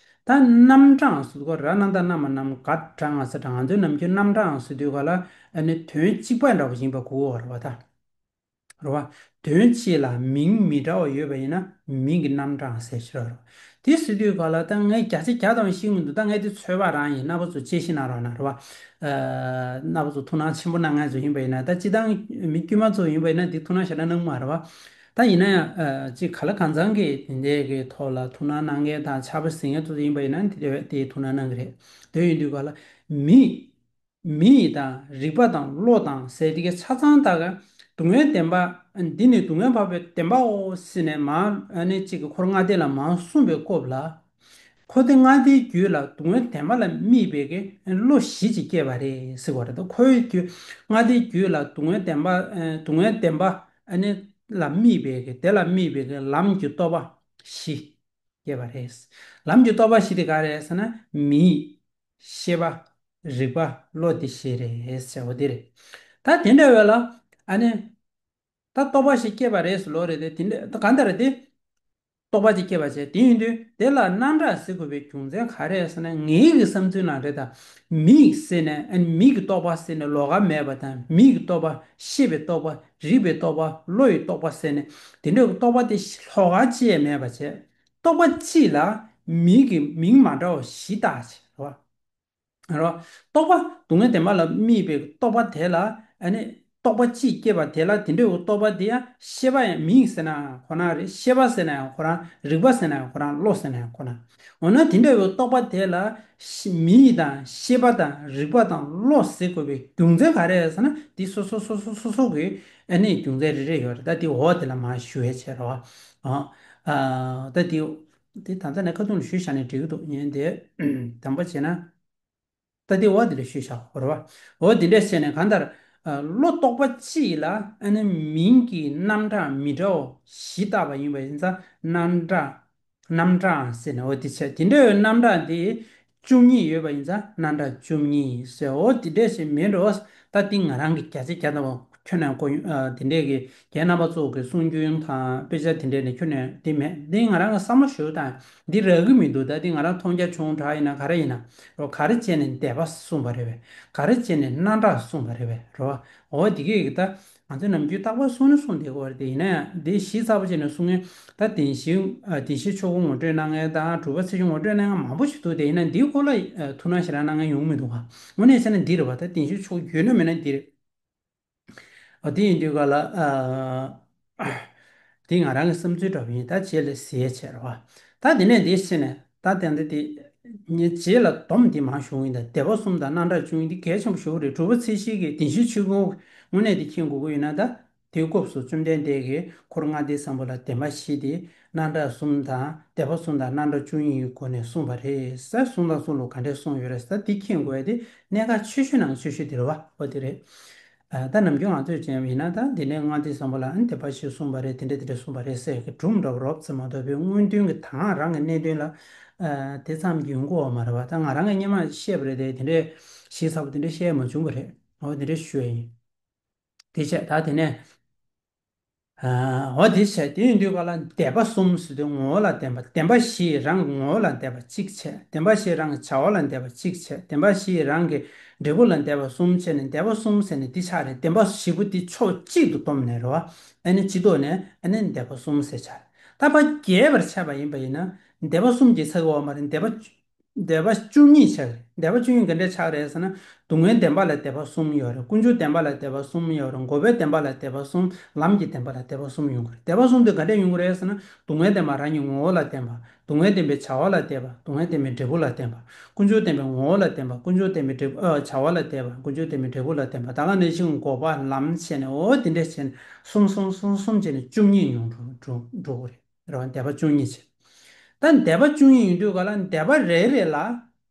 ད་རྣམ་གྲངས་ཟེར་དུས་སྐབས་ར་ན་ད་རྣ་མ་རྣམ། ག་དྲ་ང་ས་དྲ། ང་ཚོའི་ནམ་རྒྱུན་རྣམ་གྲངས་ཟེར་དུས་སྐབས་ལ་ཨ་ནི་དོན་གཅིག་པ་འདྲ་བོ་ཡིན་པ་གོ་གི་ཡོད་རེད་བ། ད། རེད་བ། དོན་གཅིག་ལ་མིང་མི་འདྲ་བ་ཡོད་པ་ཡིན་ན་མིང་གི་རྣམ་གྲངས་ཟེར་ཞིག་རེད། དེ་ཟེར་དུས་ག་ལ་ད་ངས་བརྒྱ་ཆ་བརྒྱ་དང་ཤེས་ཀྱི་མི་འདུག་ད་ངས་དེ་ཚོད་དཔག་རང་ཡིན། རྣམ་པ་ཚོ་དཔྱད་ཞིབ་གནང་རོགས་གནང་། རེད་བ། ཨ། རྣམ་པ་ཚོ་ཐུགས་སྣང་ཆེན་པོ་གནང་མཁན་ཚོ་ཡིན་པ་ཡིན་ན། ད་སྤྱིར་བཏང་མི་དཀྱུས་མ་ཚོ་ཡིན་པ་ཡིན་ན་དེ་ཐུགས་སྣང་ཞེ་དྲག་གནང་གི་མ་རེད་བ། ད་ཡིན་ན་ཡང་ཨ། ཅིག་ག་ལ་གང་འཚམ་གྱི་དེ་འདྲའི་གི་ཐོག་ལ་ཐུགས་སྣང་གནང་མཁན་དང་ཕྱག་དཔེ་གཟིགས་མཁན་ཚོ་ཡིན་པ་ཡིན་ན་དེ་དེ་ཐུགས་སྣང་གནང་གི་རེད། དེ་ཡིན་དུས་ག་ལ་མི། མི་ཡི་དང་། རིག་པ་དང་། བློ་དང་ཟེར་དེ་གའི་ཆ་ཚང་དག་ག་སྡུག་བསྔལ་བདེན་པ། འདི་ནི་སྡུག་བསྔལ་འཕགས་པའི་བདེན་པའོ་ཟེར་ནས་མར་ཨ་ནི་གཅིག་གི་འཁོར་ལྔ་སྡེ་ལ་མར་གསུངས་པའི་སྐབས་ལ། འཁོར་འདས་ལྔ་སྡེའི་རྒྱུད་ལ་སྡུག་བསྔལ་བདེན་པ་ལ་དམིགས་པའི་གི་བློ་བཞི་ཅིག་སྐྱེས་པ་རེད་ཟེར་བ་རེད། ད་འཁོར་བའི་རྒྱུད། ལྔ་སྡེའི་རྒྱུད་ལ་སྡུག་བསྔལ་བདེན་པ། ཨ། སྡུག་བསྔལ་བདེན་པ་ཨ་ནི་ལ་དམིགས་པའི་གི་དེ་ལ་དམིགས་པའི་གི་ལམ་གྱི་རྟོགས་པ་བཞི། སྐྱེས་པ་རེད། ལམ་གྱི་རྟོགས་པ་བཞི་དེ་ག་རེ་ཟེར་ན། མིག། ཤེས་པ། རིག་པ། བློ་དེ་བཞི་རེད་ཟེར་བ་དེ་རེད། ད་དེ་འདྲ་བས་ལ། ཨ་ནི། ད་རྟོགས་པ་བཞི་སྐྱེས་པ་རེད་ཟེར་ལོ་རེད་དེ། དེ་འདྲ་ད་གང་ལྟར་དེ། རྟོགས་པ་དེ་སྐྱེས་པ་བྱས། དེ་ཡིན་དུས་དེ་ལ་རྣམ་གྲངས་ཟེར་དགོས་པའི་རྒྱུ་མཚན་ག་རེ་ཟེར་ན། ངའི་གི་བསམ་ཚུལ་ནང་རེད་ད། མིག་ཟེར་ནས། ཨ་ནི་མིག་གི་རྟོགས་པ་ཟེར་ནས་ལོགས་ཀ་མེད་པ་དང་། མིག་གི་རྟོགས་པ། ཤེས་པའི་རྟོགས་པ། རིག་པའི་རྟོགས་པ། བློ་ཡི་རྟོགས་པ་ཟེར་ནས་དེ་འདྲ་གི་རྟོགས་པ་དེ་ལོགས་ཀ་ཅི་ཡང་མེད་པ་བྱས། རྟོགས་པ་གཅིག་ལ་མིང་གི་མིང་མ་འདྲ་བ་བཞི་བཏགས་བྱས་རེད་བ། རེད་བ། རྟོགས་པ་སྡུག་བསྔལ་བདེན་པ་ལ་དམིགས་པའི་རྟོགས་པ་དེ་ལ། ཨ་ནི་རྟོགས་པ་གཅིག་སྐྱེས་པ་དེ་ལ་དེ་འདྲའི་རྟོགས་པ་དེ་ཡང་ཤེས་པ་ཡང་མིང་ཟེར་ན་ཁོ་ན་རེད། ཤེས་པ་ཟེར་ན་ཡང་ཁོ་རང་། རིག་པ་ཟེར་ན་ཡང་ཁོ་རང་། བློ་ཟེར་ན་ཡང་ཁོ་ན། འོ་ན་དེ་འདྲ་བའི་རྟོགས་པ་དེ་ལ་ཤེ- མིང་དང་ཤེས་པ་དང་རིག་པ་དང་བློ་ཟེར་དགོས་པའི་རྒྱུ་མཚན་ག་རེ་ཟེར་ན། དེ་སོ་སོ་སོ་སོ་སོ་སོ་གི་ཨ་ནི་རྒྱུ་མཚན་རེ་རེ་ཡོད་རེད། ད་དེ་འོག་དེ་ལ་མར་ཞུ་ཡས་བྱས་རོགས། ཨ། ཨ། ད་དེ། དེ་ད་ལྟ་ནས་ཁ་ཐུག་ལ་ཞུས་བཞག་ནས་འགྲིག་གི་འདུག་ཉན་དེ། དམ་པ་བྱས་ན། ད་དེ་འོག་དེ་ལ་ཞུས་བཞག་རོགས། འོ་དེ་འདྲ་བྱས་ནས་གང་ལྟར། ཨ། བློ་རྟོགས་པ་གཅིག་ལ་ཨ་ནི་མིང་གི་རྣམ་གྲངས་མི་འདྲ་བ་བཞི་བཏགས་པ་ཡིན་པ་ཡིན་ཙང་རྣམ་གྲངས། རྣམ་གྲངས་ཟེར་ནས་འོ་དེ་བྱས། དེ་འདྲ་བའི་རྣམ་གྲངས་དེ་བཅུ་གཉིས་ཡོད་པ་ཡིན་ཙང་རྣམ་གྲངས་བཅུ་གཉིས་ཟེར། འོ་དེ་འདྲ་ཞིག་མིན་འགྲོ། ད་དེ་ང་རང་གི་བརྒྱ་ཆ་བརྒྱ་དང་ཁྱོན་ནས་གོ། ཨ། དེ་འདྲས་ཀྱི་རྒན་རྣམ་པ་ཚོ་གི་གསུང་རྒྱུན་དང་དཔེ་ཆ་དེ་འདྲས་ནས་ཁྱོན་ནས་དེ་མེད། འདི་ང་རང་གི་བསམ་བློ་ཞུ་དང་འདི་རག་གི་མི་འདུག་ད་འདི་ང་རང་མཐོང་རྒྱ་ཆུང་དྲགས་ཡིན་ན་ག་རེ་ཡིན་ན་རོ། ག་རེ་བྱས་ནས་དད་པ་གསུངས་པ་རེད་པས། ག་རེ་བྱས་ནས་རྣམ་གྲངས་གསུངས་པ་རེད་པས་རོ། འོ་དེ་གས་ཀྱི་ད། ང་ཚོས་ནམ་རྒྱུན་རྟག་པར་གསུང་ནི་གསུང་བསྡད་ཀྱི་ཡོད་རེད་དེ། ཡིན་ན་ཡང་འདི་ཞིབ་ཚགས་པོ་བྱས་ནས་གསུང་མཁན། ད་བདེན་བཞི། ཨ། བདེན་བཞིའི་ཆོས་འཁོར་ངོ་སྤྲོད་གནང་མཁན་དང་གྲུབ་པ་ཚེ་ཆུང་ངོ་སྤྲོད་གནང་མཁན་མང་པོ་ཞིག་འདུག་དེ་ཡིན་ན་འདིའི་སྐོར་ལ། ཨ། ཐུགས་སྣང་ཞེ་དྲག་གནང་མཁན་ཡོང་མི་འདུག་ག་འོ་ན་བྱས་ན་འདི་རེད་བ། ད་བདེན་བཞིའི་ཆོས་འཁོར་ཡོད་ན་མེད་ན་འདི་རེད། ཨ། དེ་ཡིན་དུས་ག་ལ། ཨ། དེ་ང་རང་གི་བསམ་ཚུལ་འདྲ་པོ་ཡིན། ད་རྗེས་ལ་གཟིགས་ཡས་བྱེད་རོགས། ད་དེ་ནས་འདི་བྱས་ནས་ད་དེ་འདྲ་དེ། ངས་རྗེས་ལ་སྡོམ་འདི་མང་ཞུ་གི་ཡིན། ད་དད་པ་གསུམ་དང་རྣམ་གྲངས་བཅུ་གཉིས་འདི་གལ་ཆེན་པོ་ཞེ་པོ་རེད། གྲུབ་པ་ཚེ་བཞི་གི་བདེན་བཞིའི་ཆོས་འཁོར་དངོས་གནས་དེ་མཁྱེན་དགོས་ཀྱི་ཡོད་ན། ད་དེའི་སྐབས་སུ་བཅོམ་ལྡན་འདས་ཀྱིས་འཁོར་ལྔ་སྡེ་བཟང་པོ་ལ་བདེན་པ་བཞི་སྟེ་རྣམ་གྲངས་གསུམ་དང་དད་པ་གསུམ་དང་རྣམ་གྲངས་བཅུ་གཉིས་ཀྱི་སྒོ་ནས་གསུངས་པ་རེད་ཟེར། གསུང་དང་གསུང་ལུགས་ག་འདྲས་གསུངས་ཡོད་རེད་ཟེར། ད་འདི་མཁྱེན་དགོས་ཡ་དེ་གནད་འགག་ཆེ་ཤོས་ནང་ཆེ་ཤོས་དེ་རེད་བ། འོ་དེ་རེད། ཨ། ད་ནམ་རྒྱུན་ང་ཚོས་བྱས་པ་ཡིན་ན་ད་འདི་ནས་ལྔ་སྡེ་བཟང་པོ་ལ་ཨ་ནི་དད་པ་བཞི་གསུངས་པ་རེད། དེ་འདྲ་དེ་འདྲ་གསུངས་པ་རེད་ཟེར་གི་སྒྲུང་འདྲ་པོ་རོབ་ཙམ་མ་གཏོགས་པའི་དངོས་དོན་གྱི་དང་རང་གི་གནད་དོན་ལ། ཨ། དེ་ཙམ་ཡོང་གི་ཡོད་མ་རེད་བ། ད་ང་རང་གིས་སྔོན་མ་བཤད་པ་རེད་དེ། དེ་འདྲས་ཞིབ་ཚགས་པོ་དེ་འདྲས་བཤད་མ་བྱུང་བ་རེད། འོ་དེ་འདྲས་ཞུ་ཡ་ཡིན། དེ་བྱས་ད་དེ་ནས། ཨ། འོ་དེ་བྱས་དེ་ཡིན་དུས་ག་ལ་དད་པ་གསུམ་ཟེར་དུས་ངོ་བོ་ལ་བདེན་པ། བདེན་པ་བཞི་རང་གི་ངོ་བོ་ལ་དད་པ་གཅིག་བྱས། བདེན་པ་བཞི་རང་གི་བྱ་བ་ལ་དད་པ་གཅིག་བྱས། བདེན་པ་བཞི་རང་གི་འབྲས་བུ་ལ་དད་པ་གསུམ་བྱས་ནས་དད་པ་གསུམ་ཟེར་ནས་འདི་ཆགས་རེད། བདེན་པ་བཞི་པོ་འདི་ཕྱོགས་གཅིག་ཏུ་བསྡོམས་ནས་རེད་བ། ཨ་ནི་སྤྱི་ལྡོག་ནས་ཨ་ནི་དད་པ་གསུམ་ཟེར་ཆགས་རེད། ད་ཕར་རྒྱས་པར་ཆགས་པ་ཡིན་པ་ཡིན་ན་དད་པ་གསུམ་གྱིས་ཚར་གི་ཡོད་མ་རེད། དད་པ། སྡེ་པ་བཅུ་གཉིས་ཆགས་རེད། སྡེ་པ་བཅུ་གཉིས་ག་འདྲས་ཆགས་རེད་ཟེར་ན། སྡུག་བསྔལ་བདེན་པ་ལ་སྡེ་པ་གསུམ་ཡོད་རེད། ཀུན་འབྱུང་བདེན་པ་ལ་སྡེ་པ་གསུམ་ཡོད་རེད། འགོག་པའི་བདེན་པ་ལ་སྡེ་པ་གསུམ། ལམ་གྱི་བདེན་པ་ལ་སྡེ་པ་གསུམ་ཡོང་གི་རེད། སྡེ་པ་གསུམ་དེ་ག་འདྲས་ཡོང་གི་རེད་ཟེར་ན། སྡུག་བསྔལ་བདེན་པ་རང་གི་ངོ་བོ་ལ་བརྟེན་པ། སྡུག་བསྔལ་བདེན་པའི་བྱ་བ་ལ་བརྟེན་པ། སྡུག་བསྔལ་བདེན་པའི་འབྲས་བུ་ལ་བརྟེན་པ། ཀུན་འབྱུང་བདེན་པའི་ངོ་བོ་ལ་བརྟེན་པ། ཀུན་འབྱུང་བདེན་པའི་འབྲས་བུ་ཨ་བྱ་བ་ལ་བརྟེན་པ། ཀུན་འབྱུང་བདེན་པའི་འབྲས་བུ་ལ་བརྟེན་པ། ད་ག་ནང་བཞིན་འགོག་པ་ལམ་བྱས་ནས་འོ་དེ་འདྲས་བྱས་ནས་གསུམ་གསུམ་གསུམ་གསུམ་བྱས་ནས་བཅུ་གཉིས་ཡོང་འགྲོ་འགྲོ་འགྲོ་གི་རེད། རེད་བ། སྡེ་པ་བཅུ་གཉིས་བྱས། ད་སྡེ་པ་བཅུ་གཉིས་ཡིན་དུས་ག་ལ་སྡེ་པ་རེ་རེ་ལ་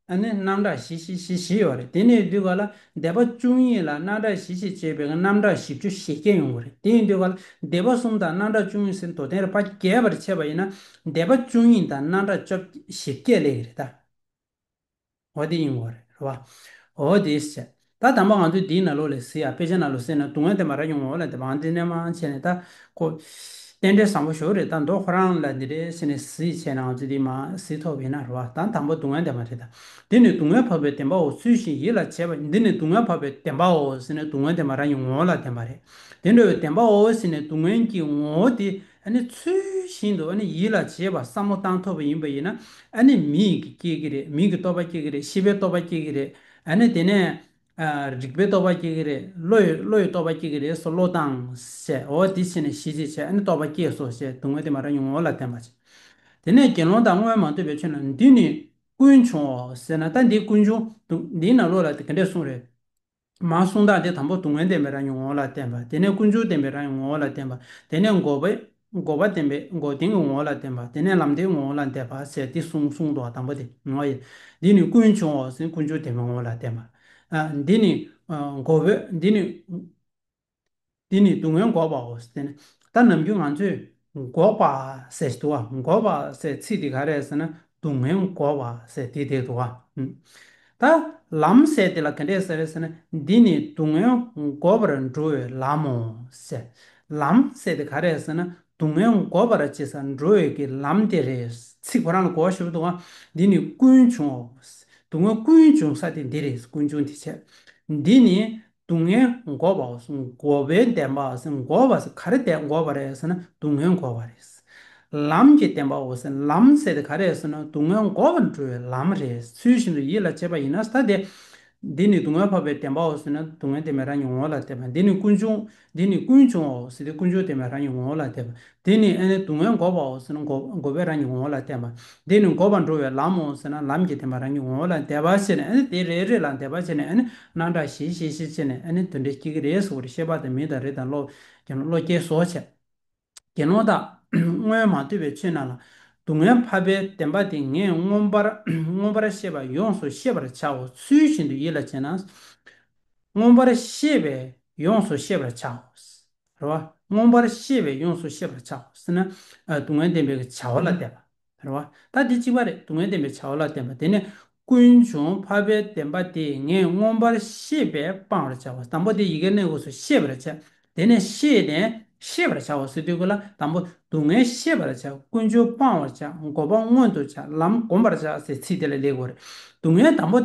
ཨ་ནི་རྣམ་གྲངས་བཞི་བཞི་བཞི་བཞི་ཡོད་རེད། དེ་ནས་ཡིན་དུས་ག་ལ་སྡེ་པ་བཅུ་གཉིས་ལ་རྣམ་གྲངས་བཞི་བཞི་བྱས་པའི་རྣམ་གྲངས་བཞི་བཅུ་ཞེ་བརྒྱད་ཡོང་གི་རེད། དེ་ཡིན་དུས་ག་ལ་སྡེ་པ་གསུམ་དང་རྣམ་གྲངས་བཅུ་གཉིས་ཟེར་མདོ་དོན་རེ་ཕར་རྒྱས་པར་བྱས་པ་ཡིན་ན་སྡེ་པ་བཅུ་གཉིས་དང་རྣམ་གྲངས་བཅོ་བརྒྱད་ཞེ་བརྒྱད་སླེབས་ཀྱི་རེད་ད། འོ་དེ་ཡིན་དགོས་རེད། རེད་བ། འོ་དེ་བྱས། ད་དམ་པ་ང་ཚོས་འདིའི་ནང་ལོགས་ལ་གཟིགས་ཡ། དཔེ་ཆ་ནང་ལོགས་གཟིགས་ན་སྡུག་བསྔལ་བདེན་པ་རང་གི་ངོ་བོ་ལ་བརྟེན་པ། ཨ་འདི་ནས་མར་བྱས་ནས་ད་ཁོ། རྟེན་འབྲེལ་བཟང་པོ་ཞེ་པོ་རེད། ད་མདོ་ཁོ་རང་ལ་འདི་རེད་ཟེར་ནས་གཟིགས་བྱས་ན་ང་ཚོས་འདི་མར་གཟིགས་ཐུབ་ཡིན་ན་རེད་བ། ད་དང་པོ་སྡུག་བསྔལ་བདེན་པ་རེད་ད། འདི་ནི་སྡུག་བསྔལ་འཕགས་པའི་བདེན་པའོ། ཚུལ་བཞིན་ཡིད་ལ་བྱེད་པ། འདི་ནི་སྡུག་བསྔལ་འཕགས་པའི་བདེན་པའོ་ཟེར་ནས་སྡུག་བསྔལ་བདེན་པ་རང་གི་ངོ་བོ་ལ་བརྟེན་པ་རེད། དེ་འདྲ་བའི་བདེན་པའོ་ཟེར་ནས་སྡུག་བསྔལ་གྱི་ངོ་བོ་དེ་ཨ་ནི་ཚུལ་བཞིན་དུ་ཨ་ནི་ཡིད་ལ་བྱེད་པ་བསམ་བློ་བཏང་ཐུབ་པ་ཡིན་པ་ཡིན་ན་ཨ་ནི་མིག་གིས་སྐྱེ་གི་རེད། མིག་གི་རྟོགས་པ་སྐྱེ་གི་རེད། ཤེས་པའི་རྟོགས་པ་སྐྱེ་གི་རེད། ཨ་ནི་དེ་ནས་ཨ་རིག་པའི་རྟོགས་པ་སྐྱེ་གི་རེད། བློ་ཡི་བློ་ཡི་རྟོགས་པ་སྐྱེ་གི་རེད། སོ་བློ་བཏང་ཟེར། འོ་དེ་བྱས་ནས་ཤེས་བྱེད་བྱས་ཨ་ནི་རྟོགས་པ་སྐྱེས་སོ་ཞེས་སྡུག་བསྔལ་བདེན་པ་རང་གི་ངོ་བོ་ལ་བརྟེན་པ་བྱས། དེ་ནས་དགེ་སློང་དག་སྔོན་མ་ཐོས་པའི་ཆོས་རྣམས་འདི་ནི་ཀུན་འབྱུང་ངོ་ཟེར་ན། ད་འདི་ཀུན་འབྱུང་འདུག་འདིའི་ནང་ལོགས་ལ་དེ་ག་འདྲས་གསུངས་རེད། མར་གསུང་སྟངས་དེ་དང་པོ་སྡུག་བསྔལ་བདེན་པའི་རང་གི་ངོ་བོ་ལ་བརྟེན་པ། དེ་ནས་ཀུན་འབྱུང་བདེན་པའི་རང་གི་ངོ་བོ་ལ་བརྟེན་པ། དེ་ནས་འགོག་པའི་འགོག་པ་བདེན་པའི་འགོག་བདེན་གྱི་ངོ་བོ་ལ་བརྟེན་པ། དེ་ནས་ལམ་བདེན་ངོ་བོ་ལ་བརྟེན་པ་ཟེར་དེ་གསུང་གསུང་འདུག་དང་པོ་དེ་ངོ་ཡིན། འདི་ནི་ཀུན་འབྱུང་ངོ་ཟེར་ཀུན་འབྱུང་བདེན་པའི་ངོ་བོ་ལ་བརྟེན་པ། ཨ་འདི་ནི་ཨ་འགོག་པའི་འདི་ནི། འདི་ནི་སྡུག་བསྔལ་འགོག་པའོ་ཟེར་ནས། ད་ནམ་རྒྱུན་ང་ཚོས་འགོག་པ་ཟེར་འདུག་བ། འགོག་པ་ཟེར་ཚིག་དེ་ག་རེ་རེད་ཟེར་ན་སྡུག་བསྔལ་འགོག་པ་ཟེར་དེ་དེ་འདུག་བ། ད་ལམ་ཟེར་དེ་ལ་ག་འདྲས་ཟེར་རེད་ཟེར་ན་འདི་ནི་སྡུག་བསྔལ་འགོག་པར་འགྲོ་བའི་ལམ་མོ་ཟེར། ལམ་ཟེར་དེ་ག་རེ་རེད་ཟེར་ན་སྡུག་བསྔལ་འགོག་པར་བྱེད་སར་འགྲོ་བའི་གི་ལམ་དེ་རེད། ཚིག་ཁོ་རང་ལ་གོ་བ་ཞིག་འདུག་བ། འདི་ནི་ཀུན་འབྱུང་ངོ་། སྡུག་བསྔལ་ཀུན་འབྱུང་ས་དེ་འདི་རེད། ཀུན་འབྱུང་དེ་བྱས། འདི་ནི་སྡུག་བསྔལ་འགོག་པའོ། འགོག་པའི་བདེན་པའོ། འགོག་པ་ཟེར་ག་རེ་བདེན་འགོག་པ་རེད་ཟེར་ན་སྡུག་བསྔལ་འགོག་པ་རེད། ལམ་གྱི་བདེན་པའོ། ལམ་ཟེར་དེ་ག་རེ་རེད་ཟེར་ན་སྡུག་བསྔལ་འགོག་པར་འགྲོ་བའི་ལམ་རེད། ཚུལ་བཞིན་དུ་ཡིད་ལ་བྱེད་པ་ཡིན་ན་ད་དེ། འདི་ནི་སྡུག་བསྔལ་འཕགས་པའི་བདེན་པའོ་ཟེར་ན་སྡུག་བསྔལ་བདེན་པའི་རང་གི་ངོ་བོ་ལ་བརྟེན་པ། འདི་ནི་ཀུན་འབྱུང་འདི་ནི་ཀུན་འབྱུང་ངོ་ཟེར་དེ་ཀུན་འབྱུང་བདེན་པའི་རང་གི་ངོ་བོ་ལ་བརྟེན་པ། འདི་ནི་ཨ་ནི་སྡུག་བསྔལ་འགོག་པའོ་ཟེར་ན་འགོག་འགོག་པའི་རང་གི་ངོ་བོ་ལ་བརྟེན་པ། འདི་ནི་འགོག་པར་འགྲོ་བའི་ལམ་མོ་ཟེར་ན་ལམ་གྱི་བདེན་པ་རང་གི་ངོ་བོ་ལ་བརྟེན་པ་བྱས་ནས་ཨ་ནི་དེ་རེ་རེ་ལ་བརྟེན་པ་བྱས་ནས་ཨ་ནི་རྣམ་གྲངས་བཞི་བཞི་བཞི་བྱས་ནས་ཨ་ནི་དོན་འགྲེལ་སྐྱེ་གི་རེད་ཟེར་བ་རེད། ཤེས་པ་དང་མིག་དང་རིག་དང་བློ་ཀྱང་བློ་སྐྱེས་སོ་བྱས། དགེ་སློང་དག་སྔོན་མ་ཐོས་པའི་ཆོས་རྣམས་ལ་སྡུག་བསྔལ་འཕགས་པའི་བདེན་པ་དེ་ངས་མངོན་པར་མངོན་པར་ཤེས་པས་ཡོངས་སུ་ཤེས་པར་བྱའོ། ཚུལ་བཞིན་དུ་ཡིད་ལ་བྱེད་ན། མངོན་པར་ཤེས་པས་ཡོངས་སུ་ཤེས་པར་བྱའོ། རེད་བ། མངོན་པར་ཤེས་པས་ཡོངས་སུ་ཤེས་པར་བྱའོ་ཟེར་ན། ཨ་སྡུག་བསྔལ་བདེན་པའི་བྱ་བ་ལ་བལྟས་པ། རེད་བ། ད་འདི་གཅིག་པ་རེད། སྡུག་བསྔལ་བདེན་པའི་བྱ་བ་ལ་བརྟེན་པ། དེ་ནས་ཀུན་འབྱུང་འཕགས་པའི་བདེན་པ་དེ་ངས་མངོན་པར་ཤེས་པས་སྤང་བར་བྱའོ། དང་པོ་དེ་ཡི་གེ་གནས་སྐབས་སུ་ཤེས་པར་བྱ། དེ་ནས་ཤེས་ནས་ཤེས་པར་བྱའོ་ཟེར་དུས་སྐབས་ལ་དང་པོ་སྡུག་བསྔལ་ཤེས་པར་བྱ། ཀུན་འབྱུང་སྤང་བར་བྱ། འགོག་པ་མངོན་དུ་བྱ། ལམ་བསྒོམ་པར་བྱ་ཟེར་ཚིག་དེ་ལ་སླེབས་དགོས་རེད། སྡུག་བསྔལ་དང་པོ།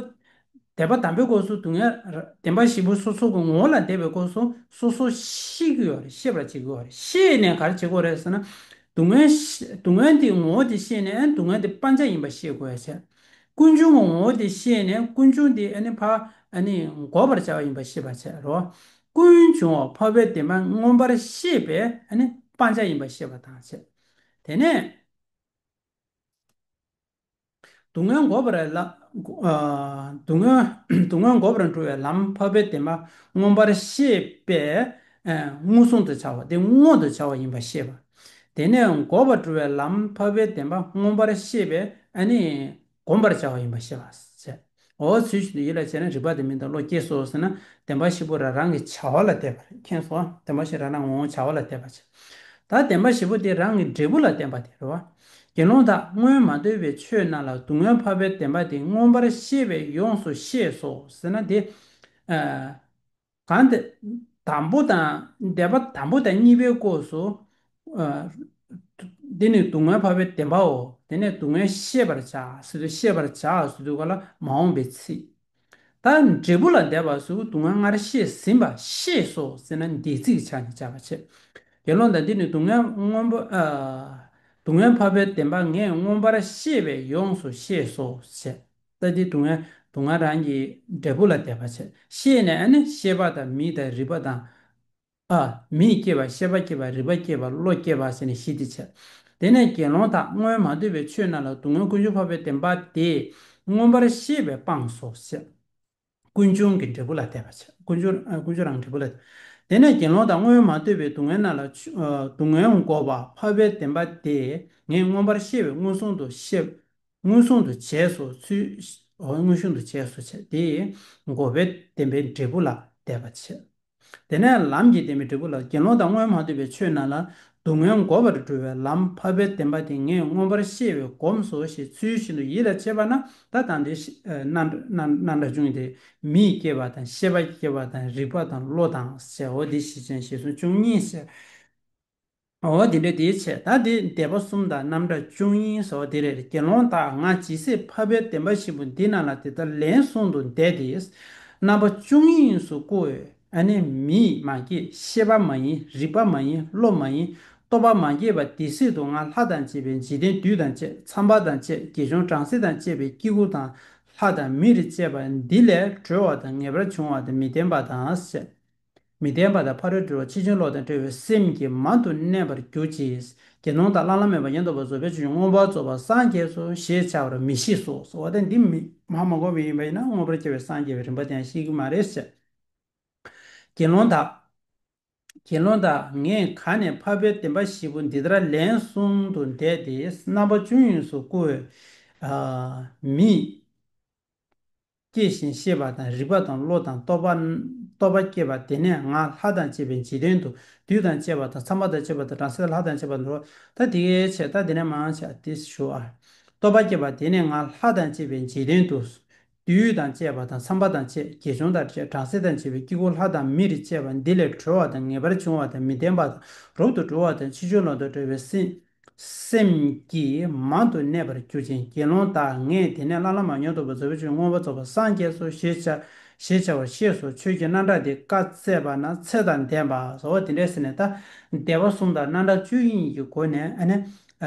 དད་པ་དམ་པའི་སྐབས་སུ་སྡུག་བསྔལ་བདེན་པ་བཞི་པོ་སོ་སོ་གི་ངོ་བོ་ལ་བལྟས་པའི་སྐབས་སུ་སོ་སོ་ཤེས་ཀྱི་ཡོད་རེད། ཤེས་པར་བྱེད་ཀྱི་ཡོད་རེད། ཤེས་ནས་ག་རེ་བྱེད་དགོས་རེད་ཟེར་ན། སྡུག་བསྔལ་ཤེས་སྡུག་བསྔལ་དེའི་ངོ་བོ་དེ་ཤེས་ནས་སྡུག་བསྔལ་དེ་སྤང་བྱ་ཡིན་པ་ཤེས་དགོས་ཡ་བྱས། ཀུན་འབྱུང་གི་ངོ་བོ་དེ་ཤེས་ནས་ཀུན་འབྱུང་དེ་ཨ་ནི་ཕ་ཨ་ནི་འགོག་པར་བྱ་བ་ཡིན་པ་ཤེས་པ་བྱས་རོ། ཀུན་འབྱུང་བ་འཕགས་པའི་བདེན་པ་མངོན་པར་ཤེས་པས་ཨ་ནི་སྤང་བྱ་ཡིན་པ་ཤེས་པ་དང་བྱས། དེ་ནས། སྡུག་བསྔལ་འགོག་པར་ལ། ཨ་སྡུག་བསྔལ་སྡུག་བསྔལ་འགོག་པར་འགྲོ་བའི་ལམ་འཕགས་པའི་བདེན་པ་མངོན་པར་ཤེས་པས། ཨ་མངོན་སུམ་དུ་བྱ་བ་དེ་མངོན་དུ་བྱ་བ་ཡིན་པར་ཤེས་པ། དེ་ནས་འགོག་པར་འགྲོ་བའི་ལམ་འཕགས་པའི་བདེན་པ་མངོན་པར་ཤེས་པས་ཨ་ནི་བསྒོམ་པར་བྱ་བ་ཡིན་པར་ཤེས་པ་ཟེར། འོ་ཚུལ་བཞིན་དུ་ཡིད་ལ་བྱས་ན་རིག་པ་དང་མིག་དང་བློ་སྐྱེས་སོ་ཟེར་ན་བདེན་པ་བཞི་པོ་རང་རང་གི་བྱ་བ་ལ་བལྟས་པ་རེད། མཁྱེན་སོང་ཨ། བདེན་པ་བཞི་རང་རང་ངོ་བོ་བྱ་བ་ལ་བལྟས་པ་བྱས། ད་བདེན་པ་བཞི་པོ་དེ་རང་གི་འབྲས་བུ་ལ་བརྟེན་པ་དེ་རེད་བ། དགེ་སློང་དག་སྔོན་མ་ཐོས་པའི་ཆོས་རྣམས་ལ་སྡུག་བསྔལ་འཕགས་པའི་བདེན་པ་དེ་མངོན་པར་ཤེས་པས་ཡོངས་སུ་ཤེས་སོ་ཟེར་ན་དེ། ཨ་གང་དེ། དང་པོ་དང་སྡེ་པ་དང་པོ་དང་གཉིས་པའི་སྐབས་སུ། ཨ་འདི་ནི་སྡུག་བསྔལ་འཕགས་པའི་བདེན་པའོ། དེ་ནས་སྡུག་བསྔལ་ཤེས་པར་བྱ་ཟེར་དུས་ཤེས་པར་བྱ་ཟེར་དུས་ག་ལ་མ་འོངས་པའི་ཚིག་ད་འབྲས་བུ་ལ་བལྟས་པ་སུ་སྡུག་བསྔལ་སྔར་ཤེས་ཟིན་པ་ཤེས་སོ་ཟེར་ན་འདས་ཚིག་ཆ་ནས་བྱ་བ་བྱེད། དགེ་སློང་དག་འདི་ནི་སྡུག་བསྔལ་མངོན་པ། ཨ་སྡུག་བསྔལ་འཕགས་པའི་བདེན་པ་ངས་མངོན་པར་ཤེས་པས་ཡོངས་སུ་ཤེས་སོ་ཞེས། ད་དེ་སྡུག་བསྔལ་སྡུག་བསྔལ་རང་གི་འབྲས་བུ་ལ་དད་པ་བྱེད། ཤེས་ནས་ཨ་ནི་ཤེས་པ་དང་མིག་དང་རིག་པ་དང་། ཨ། མིག་སྐྱེས་པ། ཤེས་པ་སྐྱེས་པ། རིག་པ་སྐྱེས་པ། བློ་སྐྱེས་པ་ཟེར་ནས་བཞི་དེ་བྱས། དེ་ནས་དགེ་སློང་དག་སྔོན་མ་ཐོས་པའི་ཆོས་རྣམས་ལ་སྡུག་བསྔལ་ཀུན་འབྱུང་འཕགས་པའི་བདེན་པ་དེ་མངོན་པར་ཤེས་པས་སྤངས་སོ་ཞེས། ཀུན་འབྱུང་གི་འབྲས་བུ་ལ་དད་པ་བྱེད། ཀུན་འབྱུང་ཨ། ཀུན་འབྱུང་རང་གི་འབྲས་བུ་ལ། དེ་ནས་དགེ་སློང་དག་སྔོན་མ་ཐོས་པའི་སྡུག་བསྔལ་རྣམས་ལ་ཆོས་ཨ། སྡུག་བསྔལ་འགོག་པ་འཕགས་པའི་བདེན་པ་དེ་ངས་མངོན་པར་ཤེས་པས་མངོན་སུམ་དུ་ཤེས། མངོན་སུམ་དུ་བྱས་སོ། ཚུལ། མངོན་སུམ་དུ་བྱས་སོ་བྱས་ཏེ། འགོག་པའི་བདེན་པའི་འབྲས་བུ་ལ་དད་པ་བྱེད། དེ་ནས་ལམ་གྱི་བདེན་པའི་འབྲས་བུ་ལ། དགེ་སློང་དག་སྔོན་མ་ཐོས་པའི་ཆོས་རྣམས་ལ་སྡུག་བསྔལ་འགོག་པར་འགྲོ་བའི་ལམ་འཕགས་པའི་བདེན་པ་དེ་ངས་མངོན་པར་ཤེས་པས་གོམས་སོ་ཞེས་ཚུལ་བཞིན་དུ་ཡིད་ལ་བྱེད་པ་ན། ད་ད་འདི་ཤི་ཨ། རྣམ་རྣམ་རྣམ་གྲངས་བཅུ་གཉིས་དེ་མིག་སྐྱེས་པ་དང་ཤེས་པ་སྐྱེས་པ་དང་རིག་པ་དང་བློ་དང་ཞེས་འོ་དེ་ཤེས་བྱ་ཞེས་གསུམ་བཅུ་གཉིས་ཞེས། འོ་དེ་འདྲ་དེའི་ཆེད་ད་དེ་དད་པ་གསུམ་དང་རྣམ་གྲངས་བཅུ་གཉིས་སོགས་དེ་རེད། དགེ་སློང་དག་ང་ཇི་སྲིད་འཕགས་པའི་བདེན་པ་བཞི་པོ་འདི་རྣམས་ལ་དེ་ལྟར་ལན་གསུམ་དུ་བཟླས་ཏེ། རྣམ་པ་བཅུ་གཉིས་སུ་བསྐོར་བས་ཨ་ནི་མིག་མ་སྐྱེས། ཤེས་པ་མ་ཡིན། རིག་པ་མ་ཡིན། བློ་མ་ཡིན། རྟོག་པ་མ་སྐྱེས་པ་དེ་སྲིད་དུ་ང་ལྷ་དང་བཅས་པའི་འཇིག་རྟེན་བདུད་དང་བཅས། ཚངས་པ་དང་བཅས། དགེ་སྦྱོང་བྲམ་ཟེ་དང་བཅས་པའི་སྐྱེ་དགུ་དང་ལྷ་དང་མི་རེ་བཅས་པ་འདི་ལས་གྲོལ་བ་དང་ངེས་པར་འབྱུང་བ་དང་མི་ལྡན་པ་དང་ཞེས། མི་ལྡན་པ་དང་ཕ་རོལ་ཏུ་གྲོལ་བ་ཕྱིན་ཅི་ལོག་དང་བྲལ་བའི་སེམས་ཀྱིས་མང་དུ་གནས་པར་གྱུར་ཅིག་དགེ་སློང་དག་བླ་ན་མེད་པ་ཡང་དག་པར་རྫོགས་པའི་ཆོས་ཀྱི་མངོན་པར་རྫོགས་པར་སངས་རྒྱས་སོ་ཞེས་བྱ་བར་མི་ཤེས་སོ། ཟེར་བ་དེ་འདི་མི་མ་མ་གོ་བ་ཡིན་པ་ཡིན་ན་མངོན་པར་རྒྱལ་བའི་སངས་རྒྱས་པའི་རིམ་པ་དེ་ཡང་ཤེས་ཀྱི་མ་རེད་ཟེར། དགེ་སློང་དག་དགེ་སློང་དག་ངས་གང་ནས་འཕགས་པའི་བདེན་པ་བཞི་པོ་འདི་ལྟར་ལན་གསུམ་དུ་བཟླས་ཏེ་རྣམ་པ་བཅུ་གཉིས་སུ་བསྐོར་བའི་མིག་སྐྱེས་ཤིང་ཤེས་པ་དང་རིག་པ་དང་བློ་དང་རྟོག་པ། རྟོག་པ་སྐྱེས་པ་དེ་ནས་ང་ལྷ་དང་བཅས་པའི་འཇིག་རྟེན་དུ་བདུད་དང་བཅས་པ་དང་ཚངས་པ་དང་བཅས་པ་དང་བྲམ་ཟེ་ལྷ་དང་བཅས་པ་འགྲོ། ད་དེ་གའི་ཆེད་ད་དེ་ནས་མང་ཆེ་དེ་ཞུ་ཨ། རྟོག་པ་སྐྱེས་པ་དེ་ནས་ང་ལྷ་དང་བཅས་པའི་འཇིག་རྟེན་དུ་བདུད་དང་བཅས་པ་དང་ཚངས་པ་དང་བཅས། དགེ་སྦྱོང་དང་བཅས། བྲམ་ཟེ་དང་བཅས་པའི་སྐྱེ་དགུ་ལྷ་དང་མི་རེ་བཅས་པ་འདི་ལས་གྲོལ་བ་དང་ངེས་པར་འབྱུང་བ་དང་མི་ལྡན་པ་དང་རབ་ཏུ་གྲོལ་བ་དང་ཕྱིན་ཅི་ལོག་ཏུ་གྲོལ་བའི་སེམས། སེམས་ཀྱིས་མང་དུ་གནས་པར་གྱུར་ཅིང་། དགེ་སློང་དག་ངས་དེ་ནས་བླ་ན་མ་མྱོང་དུ་བ་རྫོགས་པའི་ཆོས་མངོན་པར་རྫོགས་པར་སངས་རྒྱས་སོ་ཞེས་བྱ་ཞེས་བྱ་བར་ཤེས་སོ། ཆོས་ཀྱི་རྣམ་གྲངས་འདི་བཀའ་སྩལ་པ་ན་ཚེ་དང་ལྡན་པ་ཟེར་བ་དེ་འདྲས་ཟེར་ནས་ད་བཟླས་པ་གསུམ་དང་རྣམ་གྲངས་བཅུ་གཉིས་ཀྱི་སྒོ་ནས་ཨ་ནི་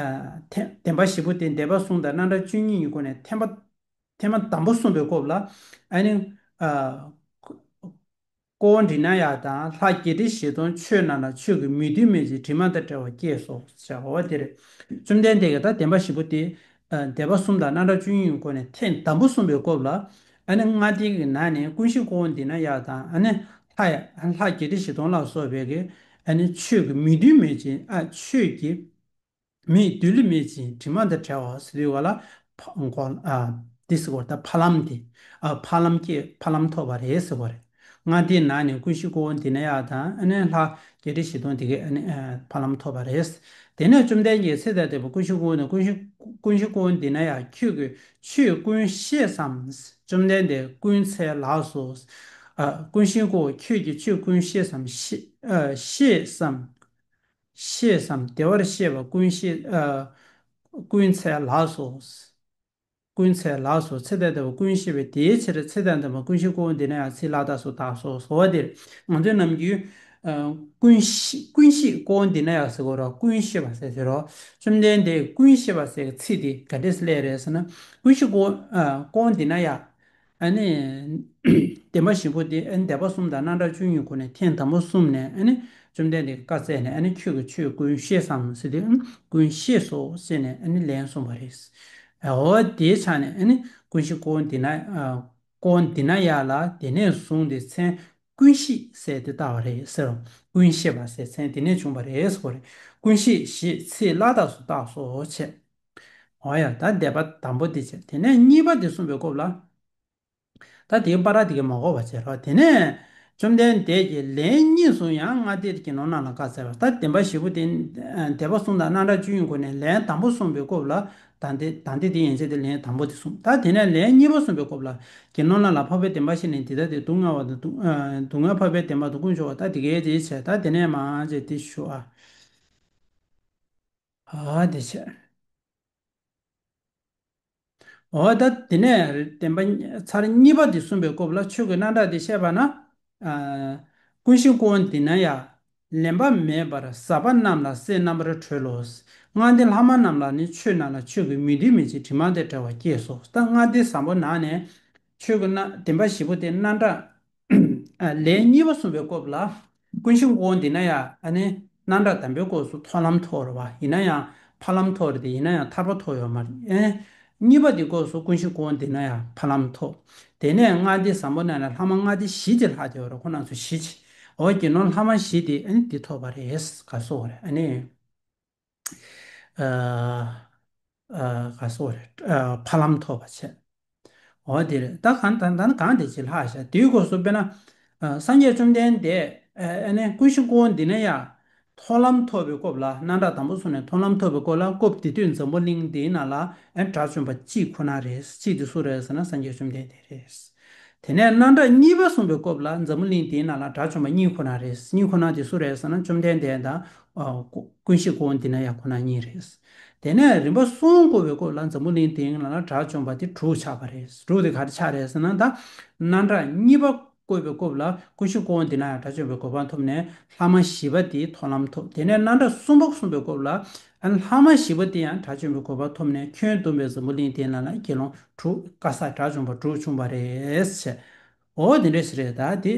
ཐེ་བདེན་པ་བཞི་པོ་དེ་བཟླས་པ་གསུམ་དང་རྣམ་གྲངས་བཅུ་གཉིས་ཀྱི་སྒོ་ནས་ཐེམ་པ་ཐེངས་མ་དང་པོ་གསུངས་པའི་སྐབས་ལ་ཨ་ནི། ཀོ་བོ་འདི་ན་ཡ་དང་ལྷ་བརྒྱད་ཁྲི་བཞི་སྟོང་ཆོས་རྣམས་ལ་ཆོས་ཀྱི་མིག་རྡུལ་མེད་ཅིང་དྲི་མ་དང་བྲལ་བ་སྐྱེས་སོ་ཟེར་བ་དེ་རེད། བཅོམ་ལྡན་འདས་ཀྱིས་ད་བདེན་པ་བཞི་པོ་དེ་བཟླས་པ་གསུམ་དང་རྣམ་གྲངས་བཅུ་གཉིས་ཀྱི་སྒོ་ནས་ཐེངས་དང་པོ་གསུངས་པའི་སྐབས་ལ་ཨ་ནི་ལྔ་སྡེ་གི་ནང་ནས་ཀུན་གཞི་ཀོ་བོ་འདི་ན་ཡ་དང་ཨ་ནི་ལྷ་ཡ་ལྷ་བརྒྱད་ཁྲི་བཞི་སྟོང་ལ་སོགས་པའི་གི་ཨ་ནི་ཆོས་ཀྱི་མིག་རྡུལ་མེད་ཅིང་ཨ་ཆོས་ཀྱི་མིག་རྡུལ་མེད་ཅིང་དྲི་མ་དང་བྲལ་བ་ཟེར་དུས་ག་ལ་ཕ་གོ་ཨ་དེ་ཟེར་གོ་ད་ཕ་ལམ་དེ་ཨ་ཕ་ལམ་སྐྱེས་ཕ་ལམ་ཐོབ་པ་རེད་ཟེར་གོ་རེད། ལྔ་སྡེའི་ནང་ནས་ཀུན་གཞི་ཀོ་བོ་འདི་ན་ཡ་དང་ཨ་ནི་ལྷ་བརྒྱད་ཁྲི་བཞི་སྟོང་དེ་གས་ཨ་ནི་ཨ་ཕ་ལམ་ཐོབ་པ་རེད། དེ་ནས་བཅོམ་ལྡན་འདས་ཚེ་དང་ལྡན་པ་ཀུན་གཞི་ཀོ་བོ་ནས་ཀུན་གཞི་ཀུན་གཞི་ཀོ་བོ་འདི་ན་ཡ་ཁྱོད་ཀྱིས་ཆོས་ཀུན་ཤེས་སམ། བཅོམ་ལྡན་འདས་ཀུན་འཚལ་ལགས་སོ། ཨ་ཀུན་གཞི་ཀོ་བོ་ཁྱོད་ཀྱིས་ཆོས་ཀུན་ཤེས་སམ་ཤེས་ཨ་ཤེས་སམ། ཤེས་སམ། བདེ་བར་གཤེགས་པ་ཀུན་ཤེས་ཨ། ཀུན་འཚལ་ལགས་སོ། ཀུན་འཚལ་ལགས་སོ། ཚེ་དང་ལྡན་པ་ཀུན་ཤེས་པས་དེའི་ཕྱིར་ཚེ་དང་ལྡན་པ་ཀུན་ཤེས་ཀོ་བོ་འདི་ན་ཡང་ཚིག་ལ་དྭགས་སུ་བཏགས་སོ་ཟེར་བ་འདིར་ང་ཚོའི་ནམ་རྒྱུན་ཨ། ཀུན་ཤེས་ཀུན་ཤེས་ཀོ་བོ་འདི་ན་ཡང་ཟེར་གོ་ར་ཀུན་ཤེས་པ་ཟེར་ཟེར་རོ། བཅོམ་ལྡན་འདས་ཀུན་ཤེས་པ་ཟེར་གྱི་ཚིག་འདི་ག་འདྲས་སླེབས་རེད་ཟེར་ན་ཀུན་ཤེས་ཀོ་ཨ། ཀོ་བོ་འདི་ན་ཡང་། ཨ་ནི། བདེན་པ་བཞི་པོ་དེ་ཨ་ནི་བཟླས་པ་གསུམ་དང་རྣམ་གྲངས་བཅུ་གཉིས་སྒོ་ནས་ཐེངས་དང་པོ་གསུངས་ནས་ཨ་ནི་བཅོམ་ལྡན་འདས་ཀྱིས་བཀའ་སྩལ་ནས་ཨ་ནི་ཁྱོད་ཀྱིས་ཆོས་ཀུན་ཤེས་སམ་ཟེར་དུས་ཨ་ནི་ཀུན་ཤེས་སོ་ཟེར་ནས་ཨ་ནི་ལན་གསུངས་པ་རེད། འོ་དེའི་ཆ་ནས་ཨ་ནི་ཀུན་ཤེས་ཀོ་བོ་འདི་ན་ཀོ་བོ་འདི་ན་ཡ་ལ་དེ་ནས་བཟུང་སྟེ་མཚན་ཀུན་ཤེས་ཟེར་དེ་བཏགས་པ་རེད་ཟེར་རོ། ཀུན་ཤེས་པ་ཟེར་མཚན་དེ་ནས་བྱུང་བ་རེད་ཟེར་བ་རེད། ཀུན་ཤེས་ཞེས་ཚིག་ལ་དྭགས་སུ་བཏགས་སོ་བྱས། འོ་ཡ་ད་བཟླས་པ་དང་པོ་དེ་བྱས་དེ་ནས་གཉིས་པ་དེ་གསུངས་པའི་སྐབས་ལ། ད་དེའི་བར་དེ་གས་མ་གོ་བ་བྱས་རོགས། དེ་ནས་བཅོམ་ལྡན་འདས་ཀྱིས་ལན་གཉིས་སུ་ཡང་ལྔ་སྡེའི་དགེ་སློང་རྣམས་ལ་བཀའ་སྩལ་པ། ད་བདེན་པ་བཞི་པོ་དེ་བཟླས་པ་གསུམ་དང་རྣམ་གྲངས་བཅུ་གཉིས་སྒོ་ནས་ལན་དང་པོ་གསུངས་པའི་སྐབས་ལ་ད་འདི་ད་འདི་དེ་ཡན་ཆད་དེ་ལན་དང་པོ་དེ་གསུངས། ད་དེ་ནས་ལན་གཉིས་པ་གསུངས་པའི་སྐབས་ལ་དགེ་སློང་རྣམས་ལ་འཕགས་པའི་བདེན་པ་བཞི་ནི་འདི་ལྟ་སྟེ། སྡུག་བསྔལ་བ་དང་སྡུག་སྡུག་བསྔལ་འཕགས་པའི་བདེན་པ་དང་ཀུན་འབྱུང་བ། ད་དེ་གས་དེ་བྱས་ད་དེ་ནས་མ་བྱས་དེ་ཞུ་ཨ། ཨ་དེ་བྱས། འོ་ད་དེ་ནས་བདེན་པ་ཚར་གཉིས་པ་འདི་གསུངས་པའི་སྐབས་ལ་ཆོས་ཀྱི་རྣམ་གྲངས་འདི་བཤད་པ་ན། ཨ། ཀུན་ཤེས་ཀོ་བོ་འདི་ན་ཡང་ལེན་པ་མེད་པར་ཟག་པ་རྣམས་ལ་སེམས་རྣམ་པར་གྲོལ་ལོ། ལྔ་སྡེ་ལྷག་མ་རྣམས་ལ་ནི་ཆོས་རྣམས་ལ་ཆོས་ཀྱི་མོས་འདུན་མེད་ཅིང་དྲི་མ་དང་བྲལ་བ་སྐྱེས་སོ། ད་ལྔ་སྡེ་བཟང་པོ་ནང་ནས་ཆོས་ཀྱི་རྣམ་བདེན་པ་བཞི་པོ་དེ་རྣམ་གྲངས་ལན་གཉིས་པ་གསུངས་པའི་སྐབས་ལ། ཀུན་གཞི་ཀུན་འདི་ན་ཡང་ཨ་ནི་རྣམ་གྲངས་དང་པོའི་སྐབས་སུ་མཐོང་ལམ་ཐོབ་རེད་བ། ཡིན་ན་ཡང་ཕ་ལམ་ཐོབ་རེད་དེ། ཡིན་ན་ཡང་ཐར་པ་ཐོབ་ཡོད་མ་རེད། ཨེ། གཉིས་པ་དེ་སྐབས་སུ་ཀུན་གཞི་ཀུན་འདི་ན་ཡང་ཕ་ལམ་ཐོབ། དེ་ནས་ལྔ་སྡེ་བཟང་པོ་ན་ཡང་ལྷག་མ་ལྔ་སྡེ་བཞི་དེ་ལྷག་དེ་ཡོད་རེད། ཁོ་རྣམ་ཚོ་བཞི་ཅི། འོ་དགེ་སློང་ལྷག་མ་བཞི་དེ་ཨ་ནི་འདི་ཐོབ་པ་རེད། ག་སོགས་རེད་ཨ་ནི། ཨ། ཨ། ག་སོགས་རེད། ཨ། ཕ་ལམ་ཐོབ་པ་བྱས། འོ་དེ་རེད། ད་གང་ད་ད་ནི་གང་དེ་ཅི་ལྷག་བཞག་དེའི་སྐབས་སུ་དཔེར་ན། ཨ། སངས་རྒྱས་བཅོམ་ལྡན་འདས་ཨ་ནི་ཀུན་གཞི་ཀུན་འདི་ན་ཡང་མཐོང་ལམ་ཐོབ་པའི་སྐབས་ལ། རྣམ་གྲངས་དང་པོ་གསུངས་ནས་མཐོང་ལམ་ཐོབ་པའི་སྐབས་ལ། སྐབས་དེ་དུས་འཛམ་བུ་གླིང་འདིའི་ནང་ལ་ཨ་ནི་དགྲ་བཅོམ་པ་གཅིག་ཁོ་ན་རེད། གཅིག་དེ་སུ་རེད་ཟེར་ན་སངས་རྒྱས་བཅོམ་ལྡན་འདས་རེད། དེ་ནས་རྣམ་གྲངས་གཉིས་པ་གསུངས་པའི་སྐབས་ལ་འཛམ་བུ་གླིང་འདིའི་ནང་ལ་དགྲ་བཅོམ་པ་གཉིས་ཁོ་ན་རེད། གཉིས་ཁོ་ན་དེ་སུ་རེད་ཟེར་ན་བཅོམ་ལྡན་འདས་དང་། ཨ། ཀུན་གཞི་ཀུན་འདི་ན་ཡང་ཁོ་ན་གཉིས་རེད། དེ་ནས་རིམ་པ་གསུམ་བསྐོར་བའི་སྐབས་ལ་འཛམ་བུ་གླིང་འདིའི་ནང་ལ་དགྲ་བཅོམ་པ་དེ་དྲུག་ཆགས་པ་རེད། དྲུག་དེ་ག་རེ་ཆགས་རེད་ཟེར་ན། ད་རྣམ་གྲངས་གཉིས་པ་བསྐོར་བའི་སྐབས་ལ་ཀུན་གཞི་ཀུན་འདི་ན་ཡང་དགྲ་བཅོམ་པའི་གོ་འཕང་ཐོབ་ནས་ལྷག་མ་བཞི་པ་དེའི་མཐོང་ལམ་ཐོབ། དེ་ནས་རྣམ་གྲངས་གསུམ་པ་གསུངས་པའི་སྐབས་ལ། ཨ། ལྷག་མ་བཞི་པོ་དེ་ཡང་དགྲ་བཅོམ་པའི་གོ་འཕང་ཐོབ་ནས་ཁྱོན་བསྡོམས་པའི་འཛམ་བུ་གླིང་དེའི་ནང་ལ་དགེ་སློང་དྲུག་བཀའ་གསར་དགྲ་བཅོམ་པ་དྲུག་བྱུང་བ་རེད་ཟེར། འོ་དེ་འདྲ་ཞིག་རེད། ད་དེ།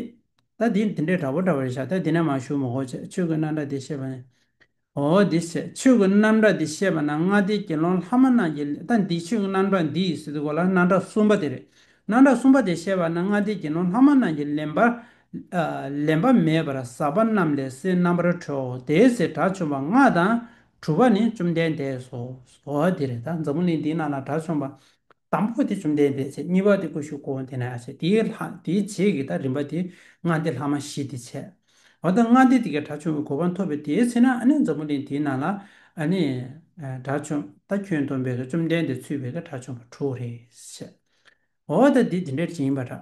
ད་དེ་དེ་འདྲའི་འདྲ་པོ་འདྲ་པོ་རེད་ཤག་ད་དེ་ནས་མར་ཞུ་མི་དགོས་བྱས། ཆོས་ཀྱི་རྣམ་གྲངས་དེ་བཤད་པ་ནི། འོ་དེ་བྱས། ཆོས་ཀྱི་རྣམ་གྲངས་དེ་བཤད་པ་ན་ལྔ་སྡེ་དགེ་སློང་ལྷག་མ་རྣམས་ཀྱི། ད་འདི་ཆོས་ཀྱི་རྣམ་གྲངས་འདི་ཡིན་ཟེར་དུས་སྐབས་ལ་རྣམ་གྲངས་གསུམ་པ་དེ་རེད། རྣམ་གྲངས་གསུམ་པ་དེ་བཤད་པ་ན་ལྔ་སྡེ་དགེ་སློང་ལྷག་མ་རྣམས་ཀྱི་ལེན་པ། ཨ། ལེན་པ་མེད་པར་ཟག་པ་རྣམས་ལས་སེལ་རྣམ་པར་གྲོལ། དེའི་ཚེ་དགྲ་བཅོམ་པ་ལྔ་དང་། དྲུག་པ་ནི་བཅོམ་ལྡན་འདས་སོ། འོ་དེ་རེད། ད་འཛམ་བུ་གླིང་འདིའི་ནང་ལ་དགྲ་བཅོམ་པ་དང་པོ་དེ་བཅོམ་ལྡན་འདས་བྱས། གཉིས་པ་དེ་ཀུན་གཞི་ཀུན་འདི་ན་ཡང་བྱས། དེའི་ལྷག་དེའི་རྗེས་ཀྱི་ད་རིམ་པ་དེ་ལྔ་སྡེ་ལྷག་མ་བཞི་དེ་བྱས། འོ་ད་ལྔ་སྡེ་དེ་གའི་དགྲ་བཅོམ་པའི་གོ་འཕང་ཐོབ་པའི་དེའི་ཚེ་ན་ཨ་ནི་འཛམ་བུ་གླིང་འདིའི་ནང་ལ་ཨ་ནི། ཨ། དགྲ་བཅོམ། ད་ཁྱོན་བསྡོམས་པའི་གི་བཅོམ་ལྡན་འདས་ཚུད་པའི་གི་དགྲ་བཅོམ་པ་དྲུག་རེད་བྱས། འོ་ད་འདི་འདི་འདྲ་ཅིག་ཡིན་པ་འདྲ།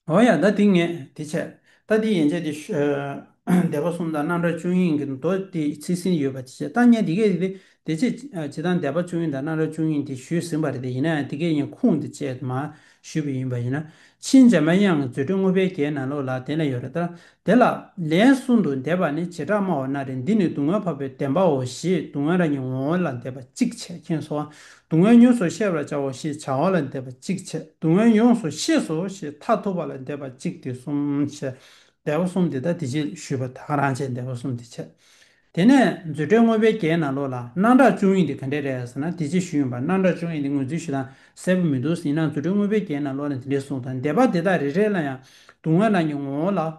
འོ་ཡ། ད་འདི་ངས་འདི་བྱས། ད་འདི་ཡན་ཆད་འདི་ཞུ། སྡེ་པ་གསུམ་དང་རྣམ་གྲངས་བཅུ་གཉིས་ཀྱི་མདོ་འདི་ཚིག་ཟིན་ཡོད་པ་དེ་བྱས། ད་ངས་འདི་གས་འདི་དེ་ཅི་ཅི་ད་སྡེ་པ་བཅུ་གཉིས་དང་རྣམ་གྲངས་བཅུ་གཉིས་འདི་ཞུས་ཟིན་པ་རེད་དེ། ཡིན་ན་ཡང་འདི་གས་ངས་ཁུངས་འདི་བཅས་མར་ཞུས་པ་ཡིན་པ་ཡིན་ན། ཕྱིན་འཇམ་དཔལ་དབྱངས་ཀྱི་རྫུ་འཕྲུལ་དངོས་པོའི་རྒྱན་ནང་ལོགས་ལ་དེ་ལ་ཡོད་རེད། ད་དེ་ལ་ལན་གསུམ་དུ་བཟླས་པ་ནི་བྱེ་བྲག་སྨྲ་བ་ན་རེ། འདི་ནི་སྡུག་བསྔལ་འཕགས་པའི་བདེན་པའོ་ཞེས་སྡུག་བསྔལ་རང་གི་ངོ་བོ་ལ་བཟླས་པ་གཅིག་བྱས། མཁྱེན་སོང་། སྡུག་བསྔལ་ཡོངས་སུ་ཤེས་པར་བྱའོ་ཞེས་བྱ་བ་ལ་བཟླས་པ་གཅིག་བྱས། སྡུག་བསྔལ་ཡོངས་སུ་ཤེས་སོ་ཞེས་མཐར་ཐུག་པ་ལ་བཟླས་པ་གཅིག་སྟེ་གསུམ་བྱས། བཟླས་པ་གསུམ་དེ་ད་དེ་ཅི་ཞུས་པ་ད་ག་རང་བྱས། བཟླས་པ་གསུམ་དེ་བྱས། དེ་ནས་རྫུ་འཕྲུལ་དངོས་པོའི་རྒྱན་ནང་ལོགས་ལ་རྣམ་གྲངས་བཅུ་གཉིས་དེ་ག་འདྲས་རེད་ཟེར་ན། དེ་ཅི་ཞུས་ཡིན་པ། རྣམ་གྲངས་བཅུ་གཉིས་དེ་ངོས་འཛིན་ཞུ་སྟངས་གསལ་པོ་མི་འདུག་ཟེར། ཡིན་ནའང་རྫུ་འཕྲུལ་དངོས་པོའི་རྒྱན་ནང་ལོགས་ལ་དེ་འདྲས་གསུངས་དང་། བཟླས་པ་དེ་དག་རེ་རེ་ལ་ཡང་སྡུག་བསྔལ་རང་གི་ངོ་བོ་ལ། ཨ།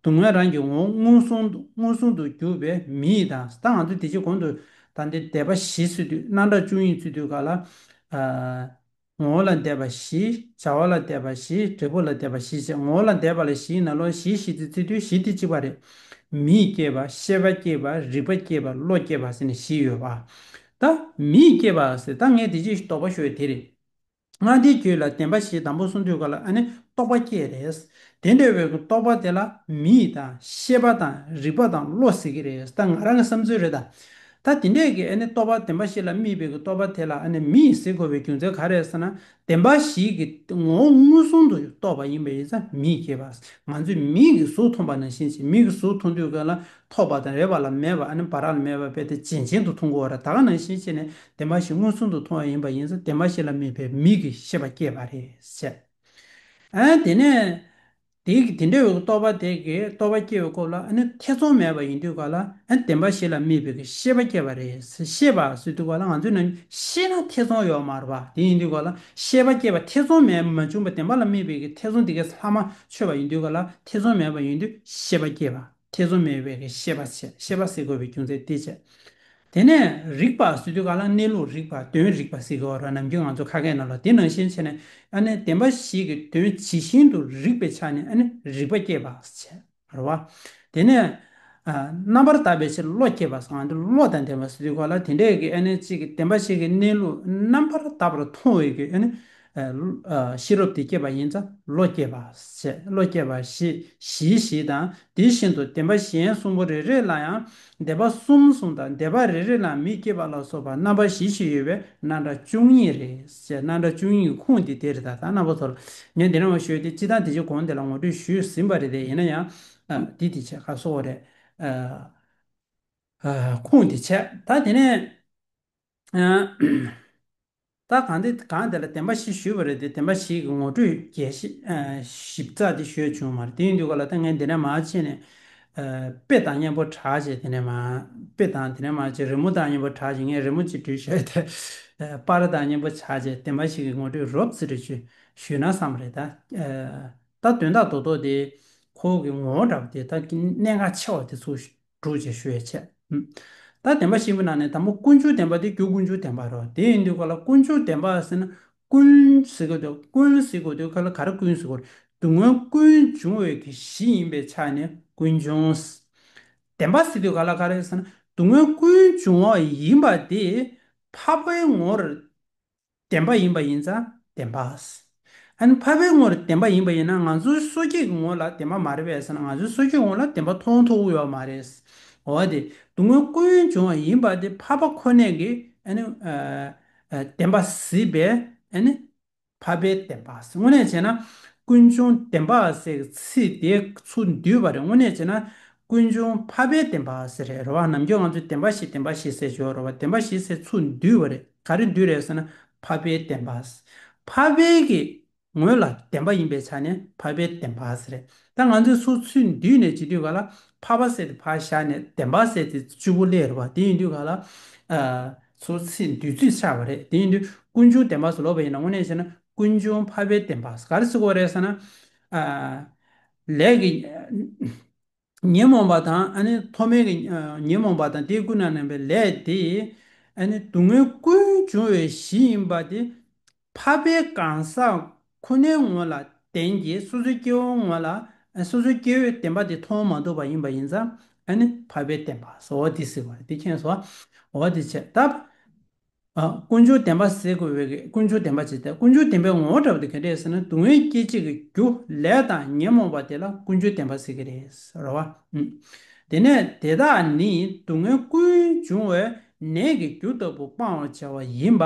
སྡུག་བསྔལ་རང་གི་ངོ་བོ་མངོན་སུམ་དུ་མངོན་སུམ་དུ་གྱུར་པའི་མིང་དང་། ད་ང་ཚོ་དེ་ཅི་གོང་དུ་ད་འདི་བཟླས་པ་བཞི་ཟེར་དུས། རྣམ་གྲངས་བཅུ་གཉིས་ཟེར་དུས་ག་ལ། ཨ། ངོ་བོ་ལ་བཟླས་པ་བཞི། བྱ་བ་ལ་བཟླས་པ་བཞི། འབྲས་བུ་ལ་བཟླས་པ་བཞི་བྱས། ངོ་བོ་ལ་བཟླས་པ་ལ་བཞི་ཡིན་ན་ལོ། བཞི་བཞི་དེ་བརྩི་དུས་བཞི་དེ་གཅིག་པ་རེད། མིག་སྐྱེས་པ། ཤེས་པ་སྐྱེས་པ། རིག་པ་སྐྱེས་པ། བློ་སྐྱེས་པ་ཟེར་ནས་བཞི་ཡོད་པ། ད་མིག་སྐྱེས་པ་ཟེར། ད་ངས་དེ་ཅི་དོགས་པ་ཞུ་བའི་དེ་རེད། ལྔ་སྡེའི་རྒྱུད་ལ་བདེན་པ་བཞི་དང་པོ་གསུངས་དུས་ག་ལ་ཨ་ནི་རྟོག་པ་སྐྱེས་རེད། དེ་འདྲ་བའི་རྟོག་པ་དེ་ལ་མིག་དང་ཤེས་པ་དང་རིག་པ་དང་བློ་ཟེར་གྱི་རེད། ད་ང་རང་གི་བསམ་ཚུལ་རེད་ད། ད་དེ་འདྲས་ཀྱི་ཨ་ནི་རྟོག་པ་བདེན་པ་བཞི་ལ་དམིགས་པའི་གི་རྟོག་པ་དེ་ལ་ཨ་ནི་མིག་ཟེར་དགོས་པའི་རྒྱུ་མཚན་ག་རེ་རེད་ཟེར་ན། བདེན་པ་བཞི་གི་ངོ་བོ་མངོན་སུམ་དུ་རྟོགས་པ་ཡིན་པ་ཡིན་ཙང་མིག་སྐྱེས་པ། ང་ཚོས་མིག་གིས་གཟུགས་མཐོང་པ་ནང་བཞིན་བྱས། མིག་གིས་གཟུགས་མཐོང་དུས་ག་ལ་ཐོག་པ་དང་རེག་པ་ལ་མེད་པ། ཨ་ནི་བར་ལ་མེད་པ་དཔེ་དེ་རྗེན་རྗེན་དུ་མཐོང་གི་ཡོད་རེད། ད་ག་ནང་བཞིན་བྱས་ནས་བདེན་པ་བཞི་མངོན་སུམ་དུ་མཐོང་བ་ཡིན་པ་ཡིན་ཙང་བདེན་པ་བཞི་ལ་དམིགས་པའི་མིག་གི་ཤེས་པ་སྐྱེས་པ་རེད་ཟེར། ཨ། དེ་ནས་དེ་གི་དེ་འདྲ་བའི་རྟོག་པ་དེ་གི་རྟོག་པ་སྐྱེ་བའི་སྐབས་ལ་ཨ་ནི་ཐེ་ཚོམ་མེད་པ་ཡིན་དུས་ག་ལ། ཨ། བདེན་པ་བཞི་ལ་དམིགས་པའི་གི་ཤེས་པ་སྐྱེས་པ་རེད། ཤེས་པ་ཟེར་དུས་ག་ལ་ང་ཚོས་ནི་ཤེས་ན་ཐེ་ཚོམ་ཡོད་མ་རེད་པ། དེ་ཡིན་དུས་ག་ལ་ཤེས་པ་སྐྱེས་པ། ཐེ་ཚོམ་མེད་མ་བྱུང་བ་བདེན་པ་ལ་དམིགས་པའི་གི་ཐེ་ཚོམ་དེ་གས་ལྷག་མ་ཆོད་པ་ཡིན་དུས་ག་ལ་ཐེ་ཚོམ་མེད་པ་ཡིན་དུས་ཤེས་པ་སྐྱེས་པ། ཐེ་ཚོམ་མེད་པའི་གི་ཤེས་པ་བྱས། ཤེས་པ་ཟེར་དགོས་པའི་རྒྱུ་མཚན་དེ་བྱས། དེ་ནས་རིག་པ་ཟེར་དུས་ག་ལ་གནས་ལུགས་རིག་པ། དོན་རིག་པ་ཟེར་གི་ཡོད་རེད། ནམ་རྒྱུན་ང་ཚོ་ཁ་སྐད་ནང་ལ་དེ་ནང་བཞིན་བྱས་ནས་ཨ་ནི་བདེན་པ་བཞི་གི་དོན་ཇི་བཞིན་དུ་རིག་པའི་ཆ་ནས་ཨ་ནི་རིག་པ་སྐྱེས་པ་བྱས་རེད་བ། དེ་ནས། ཨ། རྣམ་པར་དག་པའི་ཕྱིར་བློ་སྐྱེས་པ་ཟེར། ང་ཚོ་བློ་དང་ལྡན་པ་ཟེར་དུས་ག་ལ་དེ་འདྲས་ཀྱི་ཨ་ནི་གཅིག་གི་བདེན་པ་བཞི་གི་གནས་ལུགས་རྣམ་པར་དག་པར་མཐོང་བའི་གི་ཨ་ནི། ཨ། ཤེས་རབ་དེ་སྐྱེས་པ་ཡིན་ཙང་བློ་སྐྱེས་པ་ཞེས། བློ་སྐྱེས་པ་བཞི་བཞི་བཞི་དང་། དེ་བཞིན་དུ་བདེན་པ་གཞན་གསུམ་པོ་རེ་རེ་ལ་ཡང་བཟླས་པ་གསུམ་གསུམ་དང་། བཟླས་པ་རེ་རེ་ལ་མིག་སྐྱེས་པ་ལ་སོགས་པ་རྣམ་པ་བཞི་བཞི་ཡོད་པས་རྣམ་གྲངས་བཅུ་གཉིས་རེད་ཞེས། རྣམ་གྲངས་བཅུ་གཉིས་ཀྱི་ཁུངས་དེ་དེ་རེད། ད་ད་རྣམ་པ་ཚོར་ངས་འདི་ནས་མར་ཞུས་ཏེ་སྤྱིར་བཏང་དེ་ཅིག་གོང་དེ་ལ་ངོ་སྤྲོད་ཞུས་ཟིན་པ་རེད་དེ། ཡིན་ན་ཡང་། ཨ། འདི་དེ་བྱས་ག་སོགས་རེད། ཨ། ཁུངས་དེ་བྱས། ད་དེ་ནས་ད་གང་དེ་གང་དེ་ལ་བདེན་པ་བཞི་ཞུས་པ་རེད་དེ། བདེན་པ་བཞི་གི་ངོ་སྤྲོད་རྒྱས་ཤིང་ཞིབ་ཚགས་དེ་ཞུས་བྱུང་མ་རེད། དེ་ཡིན་དུས་ག་ལ་ད་ངས་འདི་ནས་མར་ཕྱིན་ནས་དཔེ་དང་མཉམ་པོ་དྲངས་བྱས། དེ་ནས་མར་དཔེ་དང་དེ་ནས་མར་བྱས་རི་མོ་དང་མཉམ་པོ་དྲངས་བྱས། ངས་རི་མོ་གཅིག་བྲིས་བཞག་དེ་པར་དང་མཉམ་པོ་དྲངས་བྱས་བདེན་པ་བཞི་གི་ངོ་སྤྲོད་རོབ་ཙམ་རེ་ཞུས་ཞུས་ན་བསམ་པ་རེད་ད། ད་དོན་དག་རྡོག་རྡོག་དེ་ཁོ་གི་ངོ་བོ་འདྲ་པོ་དེ་ད་གནད་འགག་ཆེ་བ་དེ་ཚོ་སྒྲུག་བྱས་ཞུ་ཡས་བྱས། ད་བདེན་པ་བཞི་པོའི་ནང་ནས་དང་པོ་ཀུན་འབྱུང་བདེན་པ་དེ་རྒྱུ་ཀུན་འབྱུང་བདེན་པ་རེད། དེ་ཡིན་དུས་ག་ལ་ཀུན་འབྱུང་བདེན་པ་ཟེར་ན། ཀུན་ཟེར་གོ་དུས་ཀུན་ཟེར་གོ་དུས་ག་ལ་ག་རེ་ཀུན་ཟེར་གོ་རེད། སྡུག་བསྔལ་ཀུན་འབྱུང་བའི་གི་གཞི་ཡིན་པའི་ཆ་ནས་ཀུན་འབྱུང་། བདེན་པ་ཟེར་དུས་ག་ལ་ག་རེ་ཟེར་ན། སྡུག་བསྔལ་ཀུན་འབྱུང་བ་ཡིན་པ་དེ་འཕགས་པའི་ངོར་བདེན་པ་ཡིན་པ་ཡིན་ཙང་བདེན་པ། ཨ་ནི་འཕགས་པའི་ངོར་བདེན་པ་ཡིན་པ་ཡིན་ན་ང་ཚོའི་སོ་སྐྱེ་གི་ངོ་ལ་བདེན་པ་མ་རེད་པས་ཟེར་ན། ང་ཚོའི་སོ་སྐྱེ་ངོ་ལ་བདེན་པ་མཐོང་ཐུབ་ཀྱི་ཡོད་མ་རེད། འོ་དེ་སྡུག་བསྔལ་ཀུན་འབྱུང་བ་ཡིན་པ་དེ་འཕགས་པ་ཁོ་ནས་ཀྱི་ཨ་ནི་ཨ་ཨ་བདེན་པ་གཟིགས་པས་ཨ་ནི་འཕགས་པའི་བདེན་པ། དངོས་གནས་བྱས་ན་ཀུན་འབྱུང་བདེན་པ་ཟེར་ཚིག་དེ་ཚུར་བསྡུས་པ་རེད། དངོས་གནས་བྱས་ན་ཀུན་འབྱུང་འཕགས་པའི་བདེན་པ་ཟེར་རེད་རེད་བ། ནམ་རྒྱུན་ང་ཚོས་བདེན་པ་བཞི་བདེན་པ་བཞི་ཟེར་ཞོར་རེད་བ། བདེན་པ་བཞི་ཟེར་ཚུར་བསྡུས་པ་རེད། ག་རེ་བསྡུས་རེད་ཟེར་ན་འཕགས་པའི་བདེན་པ། འཕགས་པའི་གི་ངོས་ལ་བདེན་པ་ཡིན་པའི་ཆ་ནས་འཕགས་པའི་བདེན་པ་ཟེར་རེད། ད་ང་ཚོས་ཚུར་ཚུར་བསྡུས་ནས་བྱེད་དུས་ག་ལ་འཕགས་པ་ཟེར་དེ་ཕར་བཞག་ནས་བདེན་པ་ཟེར་དེ་གཅིག་པོ་སླེབས་རེད་བ། དེ་ཡིན་དུས་ག་ལ་ཨ་ཚུར་ཚིག་བསྡུས་ཚིག་ཆགས་པ་རེད། དེ་ཡིན་དུས་ཀུན་འབྱུང་བདེན་པ་ཟེར་ལབ་པ་ཡིན་ན་དངོས་གནས་བྱས་ན་ཀུན་འབྱུང་འཕགས་པའི་བདེན་པ་ག་རེ་ཟེར་དགོས་རེད་ཟེར་ན། ཨ་ལས་ཀྱི་ཉོན་མོངས་པ་དང་ཨ་ནི་ཐོག་མའི་གི་ཨ་ཉོན་མོངས་པ་དང་དེའི་ཀུན་ནས་བསྣན་པའི་ལས་དེ་ཨ་ནི་སྡུག་བསྔལ་ཀུན་འབྱུང་བའི་གཞི་ཡིན་པ་དེ་འཕགས་པའི་གང་ཟག་ཁོ་ནའི་ངོ་ལ་བདེན་གྱི་སོ་སོའི་སྐྱེ་བོའི་ངོ་ལ་ཨ་སོ་སོའི་སྐྱེ་བོས་བདེན་པ་དེ་མཐོང་མ་ཐུབ་པ་ཡིན་པ་ཡིན་ཙང་ཨ་ནི་འཕགས་པའི་བདེན་པ་ཟེར་འོ་དེ་ཟེར་བ་རེད། དེ་མཁྱེན་སོང་། འོ་དེ་བྱས་ད། ཨ་ཀུན་འབྱུང་བདེན་པ་ཟེར་དགོས་པའི་གི་ཀུན་འབྱུང་བདེན་པ་ཅེས་ཏེ། ཀུན་འབྱུང་བདེན་པའི་ངོ་བོ་འདྲ་བ་དེ་ག་འདྲས་ཟེར་ན། སྡུག་བསྔལ་སྐྱེད་བྱེད་ཀྱི་རྒྱུ་ལས་དང་ཉོན་མོངས་པ་དེ་ལ་ཀུན་འབྱུང་བདེན་པ་ཟེར་གི་རེད་ཟེར་བ། ཨུམ། དེ་ནས་དེ་དག་ནི་སྡུག་བསྔལ་ཀུན་འབྱུང་བའི་ནད་ཀྱི་རྒྱུ་ལྟ་བུ་སྤང་བར་བྱ་བ་ཡིན་པ།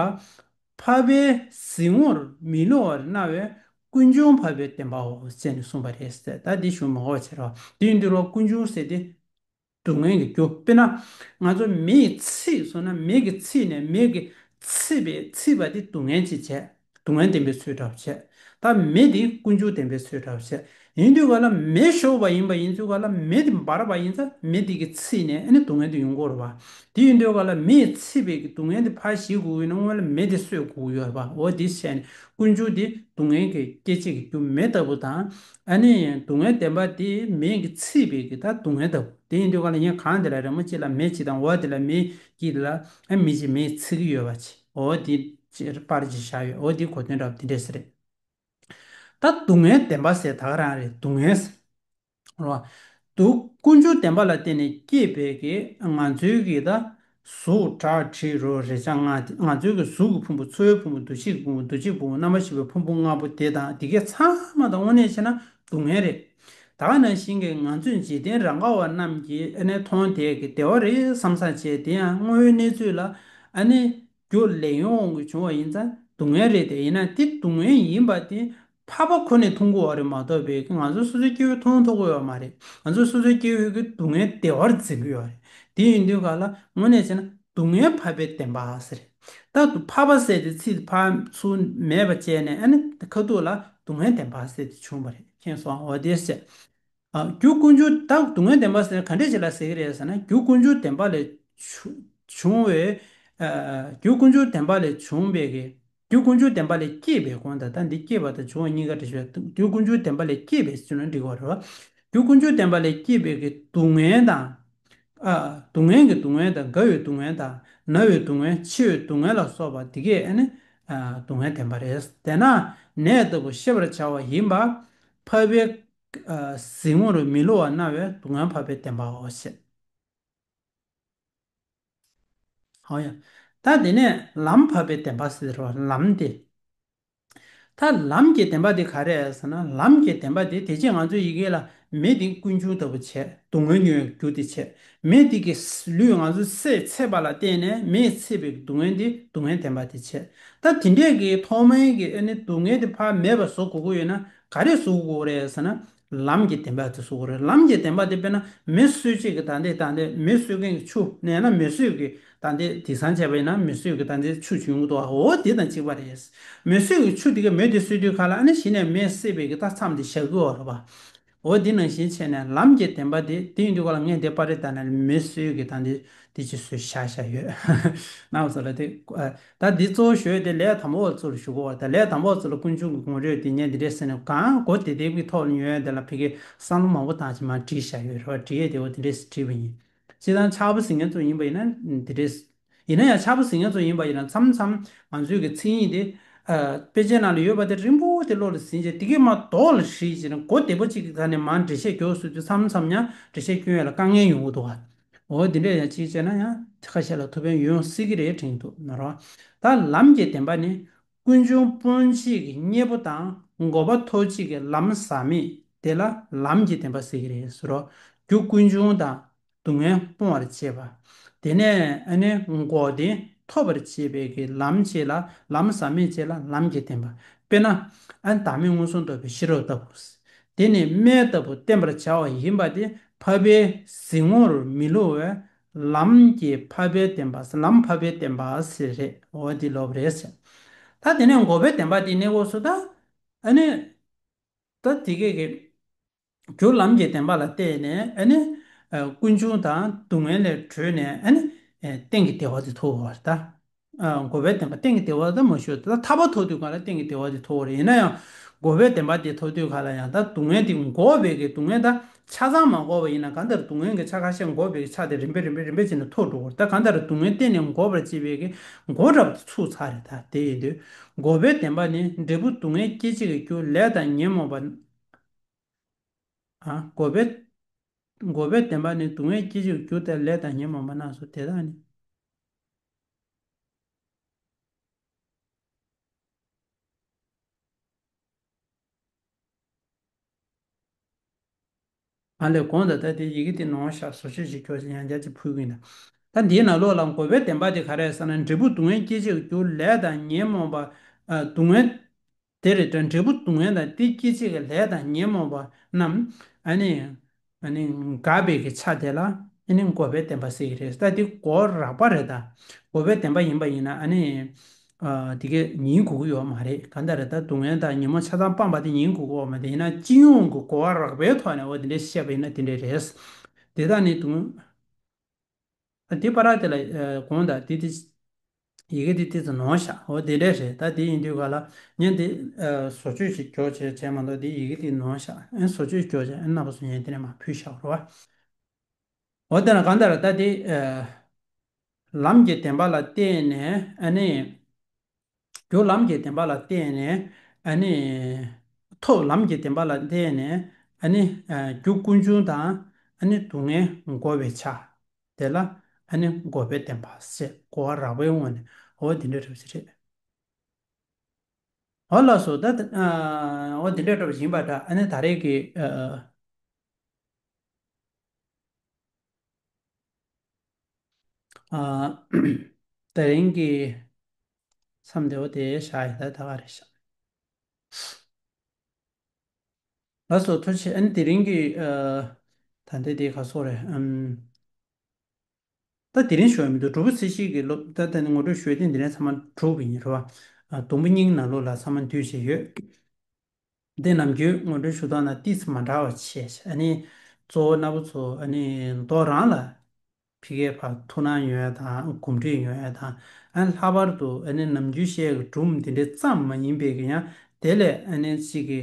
འཕགས་པའི་གཟིགས་ངོར་མི་བསླུ་བར་སྣང་བས་ཀུན་འབྱུང་འཕགས་པའི་བདེན་པའོ་ཞེས་ནས་གསུངས་པ་རེད་ཟེར། ད་འདི་ཞུ་མ་དགོས་པ་བྱེད་རོགས། དེ་ཡིན་དུས་ལ་ཀུན་འབྱུང་ཟེར་ཏེ། སྡུག་བསྔལ་གྱི་རྒྱུ། དཔེར་ན། ང་ཚོ་མེ་ཡིས་འཚིག་སོང་ན་མེ་གིས་འཚིག་ནས་མེ་གིས་འཚིག་པའི་འཚིག་པ་དེ་སྡུག་བསྔལ་ཅིག་བྱས། སྡུག་བསྔལ་བདེན་པའི་ཚུལ་འདྲ་བོ་བྱས། ད་མེ་དེ་ཀུན་འབྱུང་བདེན་པའི་ཚུལ་འདྲ་བོ་བྱས། ཡིན་དུས་ག་ལ་མེ་ཤོར་བ་ཡིན་པ་ཡིན་དུས་ག་ལ་མེ་དེ་འབར་བ་ཡིན་ཙང་མེ་དེ་གིས་འཚིག་ནས་ཨ་ནི་སྡུག་བསྔལ་དེ་ཡོང་གི་ཡོད་རེད་བ། དེ་ཡིན་དུས་ག་ལ་མེ་ཡིས་འཚིག་པའི་གི་སྡུག་བསྔལ་དེ་ཕར་ཞི་དགོས་ཀྱི་ཡིན་ན་སྔོན་ལ་མེ་དེ་གསོད་དགོས་ཀྱི་ཡོད་རེད་བ། འོ་དེ་བྱས་ནས་ཀུན་འབྱུང་དེ་སྡུག་བསྔལ་གྱི་སྐྱེད་བྱེད་ཀྱི་རྒྱུ་མེ་ལྟ་བུ་དང་། ཨ་ནི་སྡུག་བསྔལ་བདེན་པ་དེ་མེ་གིས་འཚིག་པའི་གི་ད་སྡུག་བསྔལ་ལྟ་བུ། དེ་ཡིན་དུས་ག་ལ་ངས་གང་དེ་ལ་རི་མོ་གཅིག་ལ་མེ་གཅིག་དང་འོ་དེ་ལ་མེ་གཅིག་ལ་ཨ་མི་གཅིག་མེ་འཚིག་གི་ཡོད་པ་ཅིག་འོ་དེ་ཅིག་པར་གཅིག་བཞག་ཡོད། འོ་དེ་གོ་དོན་འདྲ་བ་དེ་འདྲས་ཟེར་རེད། ད་སྡུག་བསྔལ་བདེན་པ་ཟེར་ད་ག་རང་རེད། སྡུག་བསྔལ་ཟེར། རེད་བ། སྡུག་ཀུན་འབྱུང་བདེན་པ་ལ་བརྟེན་ནས་སྐྱེས་པའི་གི་ང་ཚོའི་གི་ད་གཟུགས་སྒྲ་དྲི་རོ་རེག་བྱ་ལྔ་དེ། ང་ཚོའི་གི་གཟུགས་ཀྱི་ཕུང་པོ། ཚོར་བའི་ཕུང་པོ། འདུ་ཤེས་ཀྱི་ཕུང་པོ། འདུ་བྱེད་ཀྱི་ཕུང་པོ། རྣམ་པར་ཤེས་པའི་ཕུང་པོ་ལྔ་པོ་དེ་དང་དེ་གའི་ཚང་མ་དང་དངོས་གནས་བྱས་ན་སྡུག་བསྔལ་རེད། ད་ག་ནང་བཞིན་གྱི་ང་ཚོས་འཇིག་རྟེན་རང་ག་བ་རྣམས་ཀྱིས་ཨ་ནི་མཐོང་དེ་གི་བདེ་བ་རེད་བསམ་བསམ་བྱས། དེ་ཡང་དངོས་ཡོད་གནས་ཚུལ་ལ་ཨ་ནི་རྒྱུ་ལས་ཡོང་དབང་གིས་བྱུང་བ་ཡིན་ཙང་སྡུག་བསྔལ་རེད། དེ་ཡིན་ན་དེ་སྡུག་བསྔལ་ཡིན་པ་དེ་འཕགས་པ་ཁོ་ནས་མཐོང་གི་ཡོད་རེད་མ་གཏོགས་པའི་ང་ཚོ་སོ་སོའི་སྐྱེ་བོས་མཐོང་ཐུབ་ཀྱི་ཡོད་མ་རེད། ང་ཚོ་སོ་སོའི་སྐྱེ་བོས་ཀྱི་སྡུག་བསྔལ་བདེ་བར་འཛིན་གྱི་ཡོད་རེད། དེ་ཡིན་དུས་ག་ལ་དངོས་གནས་བྱས་ན་སྡུག་བསྔལ་འཕགས་པའི་བདེན་པ་ཟེར། ད་འཕགས་པ་ཟེར་དེ་ཚིག་ཕར་ཚུར་མེད་པ་བྱས་ནས་ཨ་ནི་ཁ་ཐུག་ལ་སྡུག་བསྔལ་བདེན་པ་ཟེར་དེ་བྱུང་བ་རེད། མཁྱེན་སོང་། འོ་དེ་ཟེར། ཨ་རྒྱུ་ཀུན་འབྱུང་། ད་སྡུག་བསྔལ་བདེན་པ་ཟེར་ན་ག་འདྲས་ཅིག་ལ་ཟེར་གྱི་རེད་ཟེར་ན། རྒྱུ་ཀུན་འབྱུང་བདེན་པ་ལས་བྱུང་བྱུང་བའི། ཨ་རྒྱུ་ཀུན་འབྱུང་བདེན་པ་ལས་བྱུང་བའི་གི། རྒྱུ་ཀུན་འབྱུང་བདེན་པ་ལས་སྐྱེས་པའི་གོང་དང་། ད་འདི་སྐྱེས་པ་དང་བྱུང་བ་གཉིས་ཀ་འདྲ་ཞིག་རེད། རྒྱུ་ཀུན་འབྱུང་བདེན་པ་ལས་སྐྱེས་པའི་ཟེར་ན་འགྲིག་གི་རེད་བ། རྒྱུ་ཀུན་འབྱུང་བདེན་པ་ལས་སྐྱེས་པའི་གི་སྡུག་བསྔལ་དང་། ཨ་སྡུག་བསྔལ་གྱི་སྡུག་བསྔལ་དང་། རྒ་བའི་སྡུག་བསྔལ་དང་། ན་བའི་སྡུག་བསྔལ། འཆི་བའི་སྡུག་བསྔལ་ལ་སོགས་པ་འདི་གས་ཨ་ནི་ཨ་སྡུག་བསྔལ་བདེན་པ་རེད། དེས་ན་ནད་ལྟ་བུ་ཤེས་པར་བྱ་བ་ཡིན་པ། འཕགས་པའི་ཨ་གཟིགས་ངོར་མི་བསླུ་བར་སྣང་བས་སྡུག་བསྔལ་འཕགས་པའི་བདེན་པའོ་ཞེས། ཧོ་ཡ། ད་དེ་ནས་ལམ་འཕགས་པའི་བདེན་པ་ཟེར་བ་ལམ་དེ། ད་ལམ་གྱི་བདེན་པ་དེ་ག་རེ་ཟེར་ན། ལམ་གྱི་བདེན་པ་དེ་དེ་རྗེས་ང་ཚོའི་ཡི་གེ་ལ་མེ་དེ་ཀུན་འབྱུང་ལྟ་བུ་བྱས། སྡུག་བསྔལ་མྱོང་བའི་རྒྱུ་དེ་བྱས། མེ་དེ་གི་ལུས་ང་ཚོའི་སས་ཚད་པ་ལ་བརྟེན་ནས་མེས་ཚིག་པའི་སྡུག་བསྔལ་དེ་སྡུག་བསྔལ་བདེན་པ་དེ་བྱས། ད་དེ་འདྲས་ཀྱི་ཐོག་མའི་གི་ཨ་ནི་སྡུག་བསྔལ་དེ་ཕར་མེད་པ་བཟོ་དགོས་ཀྱི་ཡོད་ན་ག་རེ་བཟོ་དགོས་རེད་ཟེར་ན། ལམ་གྱི་བདེན་པ་དེ་གསུང་གི་རེད། ལམ་གྱི་བདེན་པ་དེ་དཔེར་ན་མེ་གསོད་བྱེད་ཀྱི་ད་ལྟའི་ད་ལྟའི་མེ་གསོད་མཁན་གྱི་ཆུ་ནས་ན་མེ་གསོད་ཀྱི་ད་ལྟའི་དེང་སང་བྱས་པ་ཡིན་ན་མེ་གསོད་ཀྱི་ད་ལྟའི་ཆུ་བྱུང་གི་འདུག་འོ་དེ་དང་གཅིག་པ་རེད། མེ་གསོད་ཀྱི་ཆུ་དེ་ག་མེ་དེ་གསོད་དུས་ག་ལ་ཨ་ནི་གཞི་ནས་མེ་བསད་པའི་གི་ད་མཚམས་དེ་བཞག་གི་ཡོད་རེད་པ། འོ་འདི་ནང་བཞིན་བྱས་ནས་ལམ་གྱི་བདེན་པ་དེ་དེ་ཡིན་དུས་ག་ལ་ངས་འདི་པར་རིས་བལྟས་ན་མེ་གསོད་ཀྱི་ད་འདི་འདི་ཅིག་བཟོས་བཞག་བཞག་ཡོད། ནའོ་ཟེར་ལ་དེ་ད་འདི་གཙོ་བོ་ཞུ་ཡས་དེ་ལས་དང་པོ་ཚོ་ལ་ཞུ་གོ་བ་དང་ལས་དང་པོ་ཚོ་ལ་ཀུན་འབྱུང་གི་ངོ་སྤྲོད་དེ་ངས་འདི་འདྲས་ཟེར་ནས་གང་གོ་བདེ་བདེ་བའི་ཐོག་ལ་ཉོ་ཡས་དེ་ལ་ཕ་གིའི་བསམ་བློ་མང་པོ་བཏང་ཅིག་མར་བྲིས་བཞག་ཡོད་རེད་བ། བྲིས་ཡས་དེ་འོ་དེ་འདྲས་བྲིས་པ་ཡིན། སྤྱིར་བཏང་ཕྱག་དཔེ་གཟིགས་མཁན་ཚོ་ཡིན་པ་ཡིན་ན་འདི་འདྲས། ཡིན་ན་ཡང་ཕྱག་དཔེ་གཟིགས་མཁན་ཚོ་ཡིན་པ་ཡིན་ན་མཚམས་མཚམས་ང་ཚོའི་གི་མཚན་ཉིད་དེ། ཨ། དཔེ་ཆའི་ནང་ལ་ཡོད་པ་དེ་རིང་པོ་དེ་བློ་ལ་ཟིན་བྱས་དེ་གས་མ་ལྡོག་ལ་བྲིས་བྱས་ནས་མགོ་བདེ་པོ་གཅིག་གི་ཐད་ནས་མར་འགྲེལ་བཤད་རྒྱོབ་སོང་དུས་མཚམས་མཚམས་ཡང་འགྲེལ་བཤད་སྐྱོན་ཡས་ལ་དཀའ་ངལ་ཡོང་གི་འདུག་ག་འོ་དེ་འདྲས་ཡང་གཅིག་བྱས་ན་ཡང་ཁ་ཤས་ལ་ཐུགས་ཕན་ཡོང་སྲིད་ཀྱི་རེད་དྲན་གྱི་འདུག་ན་རོ། ད་ལམ་གྱི་བདེན་པ་ནི་ཀུན་འབྱུང་སྤོང་བྱེད་ཀྱི་གཉེན་པོ་དང་འགོག་པ་ཐོབ་བྱེད་ཀྱི་ལམ་ཟག་མེད་དེ་ལ་ལམ་གྱི་བདེན་པ་ཟེར་གྱི་རེད་ཟེར་རོ། རྒྱུ་ཀུན་འབྱུང་དང་། སྡུག་བསྔལ་སྤོང་བར་བྱེད་པ། དེ་ནས་ཨ་ནི་འགོག་བདེན་ཐོབ་པར་བྱེད་པའི་གི་ལམ་བྱེད་ལ་ལམ་ཟག་མེད་བྱེད་ལ་ལམ་གྱི་བདེན་པ། དཔེར་ན། ཨ་ནི་བདག་མེད་མངོན་སུམ་རྟོགས་པའི་ཤེས་རབ་ལྟ་བུ། དེ་ནི་སྨན་ལྟ་བུ་བསྟེན་པར་བྱ་བ་ཡིན་པ་དེ་འཕགས་པའི་གཟིགས་ངོར་མི་བསླུ་བས་ལམ་གྱི་འཕགས་པའི་བདེན་པ་ལམ་འཕགས་པའི་བདེན་པ་ཟེར་རེད། འོ་འདི་ལོབས་རེད་ཟེར། ད་དེ་ནས་འགོག་པའི་བདེན་པ་དེ་གནས་སྐབས་སུ་ད། ཨ་ནི། ད་དེ་གས་ཀྱི། རྒྱུ་ལམ་གྱི་བདེན་པ་ལ་བརྟེན་ནས་ཨ་ནི། ཀུན་འབྱུང་དང་སྡུག་བསྔལ་ལས་གྲོལ་ནས་ཨ་ནི། གཏན་གྱི་བདེ་བ་དེ་ཐོབ་པ་རེད་ད། འགོག་པའི་བདེན་པ་གཏན་གྱི་བདེ་བ་ད་མ་ཞུ་ད་ཐར་པ་ཐོབ་དུས་ག་ལ་གཏན་གྱི་བདེ་བ་དེ་ཐོབ་པ་རེད། ཡིན་ན་ཡང་འགོག་པའི་བདེན་པ་དེ་ཐོབ་དུས་ག་ལ་ཡང་ད་སྡུག་བསྔལ་དེ་འགོག་པའི་གི་སྡུག་བསྔལ་ད་ཆ་ཚང་མ་འགོག་པ་ཡིན་ན་གང་ལྟར་སྡུག་བསྔལ་གྱི་ཆ་ཁ་ཤས་འགོག་པའི་གི་ཆ་དེ་རིམ་པས་རིམ་པས་རིམ་པས་བྱས་ནས་ཐོབ་འགྲོ་གི་རེད། ད་གང་ལྟར་སྡུག་བསྔལ་གཏན་ནས་འགོག་པར་བྱེད་པའི་གི་འགོག་པ་དེ་ཚུགས་ཚར་རེད། ད་དེ་ཡིན་དུས། འགོག་པའི་བདེན་པ་ནི་འབྲས་བུ་སྡུག་བསྔལ་སྐྱེད་བྱེད་ཀྱི་རྒྱུ་ལས་དང་ཉོན་མོངས་པ། ཨ། འགོག་པའི། འགོག་པའི་བདེན་པ་ནི་སྡུག་བསྔལ་སྐྱེད་བྱེད་ཀྱི་རྒྱུ་དེ་ལས་དང་ཉོན་མོངས་པ་རྣམས་སོ། དེ་དག་ནི། ཨ་ལས་གོང་དུ་ད་དེ་ཡི་གེ་དེ་ནོར་ཤག་བཟོ་བཅོས་ཤིག་སྐྱོར་ཞིག་ཡང་བསྐྱར་ཅིག་ཕུལ་གི་ཡིན་ད། ད་འདིའི་ནང་ལོགས་ལ་འགོག་པའི་བདེན་པ་དེ་ག་རེ་ཟེར་ན་འབྲས་བུ་སྡུག་བསྔལ་སྐྱེད་བྱེད་ཀྱི་རྒྱུ་ལས་དང་ཉོན་མོངས་པ། ཨ། སྡུག་བསྔལ། དེ་རེད་དྲ་འབྲས་བུ་སྡུག་བསྔལ་དང་དེ་སྐྱེད་བྱེད་ཀྱི་ལས་དང་ཉོན་མོངས་པ་རྣམས་ཨ་ནི། ཨ་ནི་འགག་པའི་གི་ཆ་དེ་ལ་ཨ་ནི་འགོག་པའི་བདེན་པ་ཟེར་གྱི་རེད། ད་དེ་འགོག་རགས་པ་རེད་ད། འགོག་པའི་བདེན་པ་ཡིན་པ་ཡིན་ན་ཨ་ནི། ཨ། དེ་གས་ཉན་དགོས་ཀྱི་ཡོད་མ་རེད། གང་ལྟར་ད་སྡུག་བསྔལ་དང་ཉོན་མོངས་ཆ་ཚང་སྤངས་པ་དེ་ཉན་དགོས་ཀྱི་ཡོད་མ་རེད། ཡིན་ན་སྤྱི་ཡོངས་ཀྱི་འགོག་པ་རགས་པའི་ཐོག་ནས་འོ་དེ་འདྲས་བཤད་པ་ཡིན་ན་དེ་འདྲས་རེད། དེ་དག་ནི་སྡུག་ཨ། དེ་པར་དེ་ལ་ཨ་གོང་དང་དེ་དེ་ཡི་གེ་དེ་ཏོག་ཙམ་ནོར་ཤག་འོ་དེ་འདྲས་རེད། ད་དེ་ཡིན་དུས་ག་ལ་ངས་འདི་ཨ་བཟོ་བཅོས་ཤིག་སྐྱོར་བྱས་བྱས་མ་གཏོགས་དེ་ཡི་གེ་དེ་ནོར་ཤག་ཨ་བཟོ་བཅོས་སྐྱོར་བྱས་ཨ་རྣམ་པ་ཚོ་ངས་དེ་ནས་མར་ཕུལ་བཞག་རོ། འོ་དེ་ན་གང་ལྟར་ད་དེ་ཨ་ལམ་གྱི་བདེན་པ་ལ་བརྟེན་ནས་ཨ་ནི། རྒྱུ་ལམ་གྱི་བདེན་པ་ལ་བརྟེན་ནས་ཨ་ནི། ཐོབ་ལམ་གྱི་བདེན་པ་ལ་བརྟེན་ནས་ཨ་ནི། རྒྱུ་ཀུན་འབྱུང་དང་ཨ་ནི་སྡུག་བསྔལ་འགོག་པའི་ཆ་དེ་ལ་ཨ་ནི་འགོག་པའི་བདེན་པ་ཟེར་གོ་བ་རགས་པའི་ངོས་ནས་འོ་དེ་འདྲ་འདྲ་པོ་ཞིག་རེད། འོ་ལགས་སོ། ད་ཨ་འོ་དེ་འདྲ་འདྲ་པོ་ཞིག་ཡིན་པ་འདྲ། ཨ་ནི་ད་རེས་ཀྱི་ཨ། ཨ། དེ་རིང་གི་མཚམས་དེ་བ་དེ་བཞག་ཡིན། ད་ད་ག་རེ་བཞག་ལགས་སོ། ཐུགས་རྗེ་ཆེ། ཨ་ནི་དེ་རིང་གི་ཨ། ད་ལྟའི་དེ་ག་སོགས་རེད། ཨམ། ད་དེ་རིང་ཞུ་ཡ་མི་འདུག་དྲུག་པ་ཚེས་བཞི་གི་སློབ་ད་ད་ནི་ངོ་སྤྲོད་ཞུ་ཡ་དེ་འདི་རིང་ཚང་མ་གྲུབ་པ་ཡིན་རེད་བ། ཨ། སྡོང་པོ་རྙིང་ནང་ལོགས་ལ་ཚང་མ་འདུས་བྱས་ཡོད། འདི་ནམ་རྒྱུན་ངོ་སྤྲོད་ཞུ་སྟངས་ལ་ཏིས་མ་འདྲ་བ་བྱས། ཨ་ནི་གཙོ་བོ་རྣམ་པ་ཚོ་ཨ་ནི་མདོ་རང་ལ་ཕ་གིའི་བར་ཐུགས་སྣང་ཡོད་ཡ་དང་གོམས་འདྲིས་ཡོད་ཡ་དང་། ཨ་ནི་ལྷག་པར་དུ་ཨ་ནི་ནམ་རྒྱུན་བཤད་ཀྱི་སྒྲུང་འདི་འདྲའི་ཙམ་མ་ཡིན་པའི་གི་ཡང་དེ་ལས་ཨ་ནི་གཅིག་གི་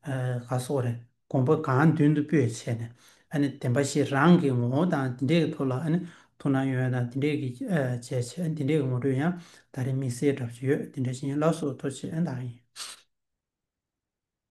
ཨ་ག་སོགས་རེད། དགོངས་པ་གང་མདུན་དུ་སྤོས་བྱས་ནས་ཨ་ནི་བདེན་པ་བཞི་རང་གི་ངོ་བོ་དང་འདི་འདྲའི་གི་ཐོག་ལ་ཨ་ནི་ཐུགས་སྣང་ཡོད་ཡ་དང་འདི་འདྲའི་གི་ཨ་བྱས་བྱས་འདི་འདྲའི་གི་ངོ་སྤྲོད་ཡང་ད་རེས་དམིགས་བསལ་འདྲ་པོ་ཅིག་ཡོད། འདི་འདྲ་ཞིག་ཡིན། ལགས་སོ། ཐུགས་རྗེ་ཆེ། ཨ་ནི་ད་ག་ཡིན།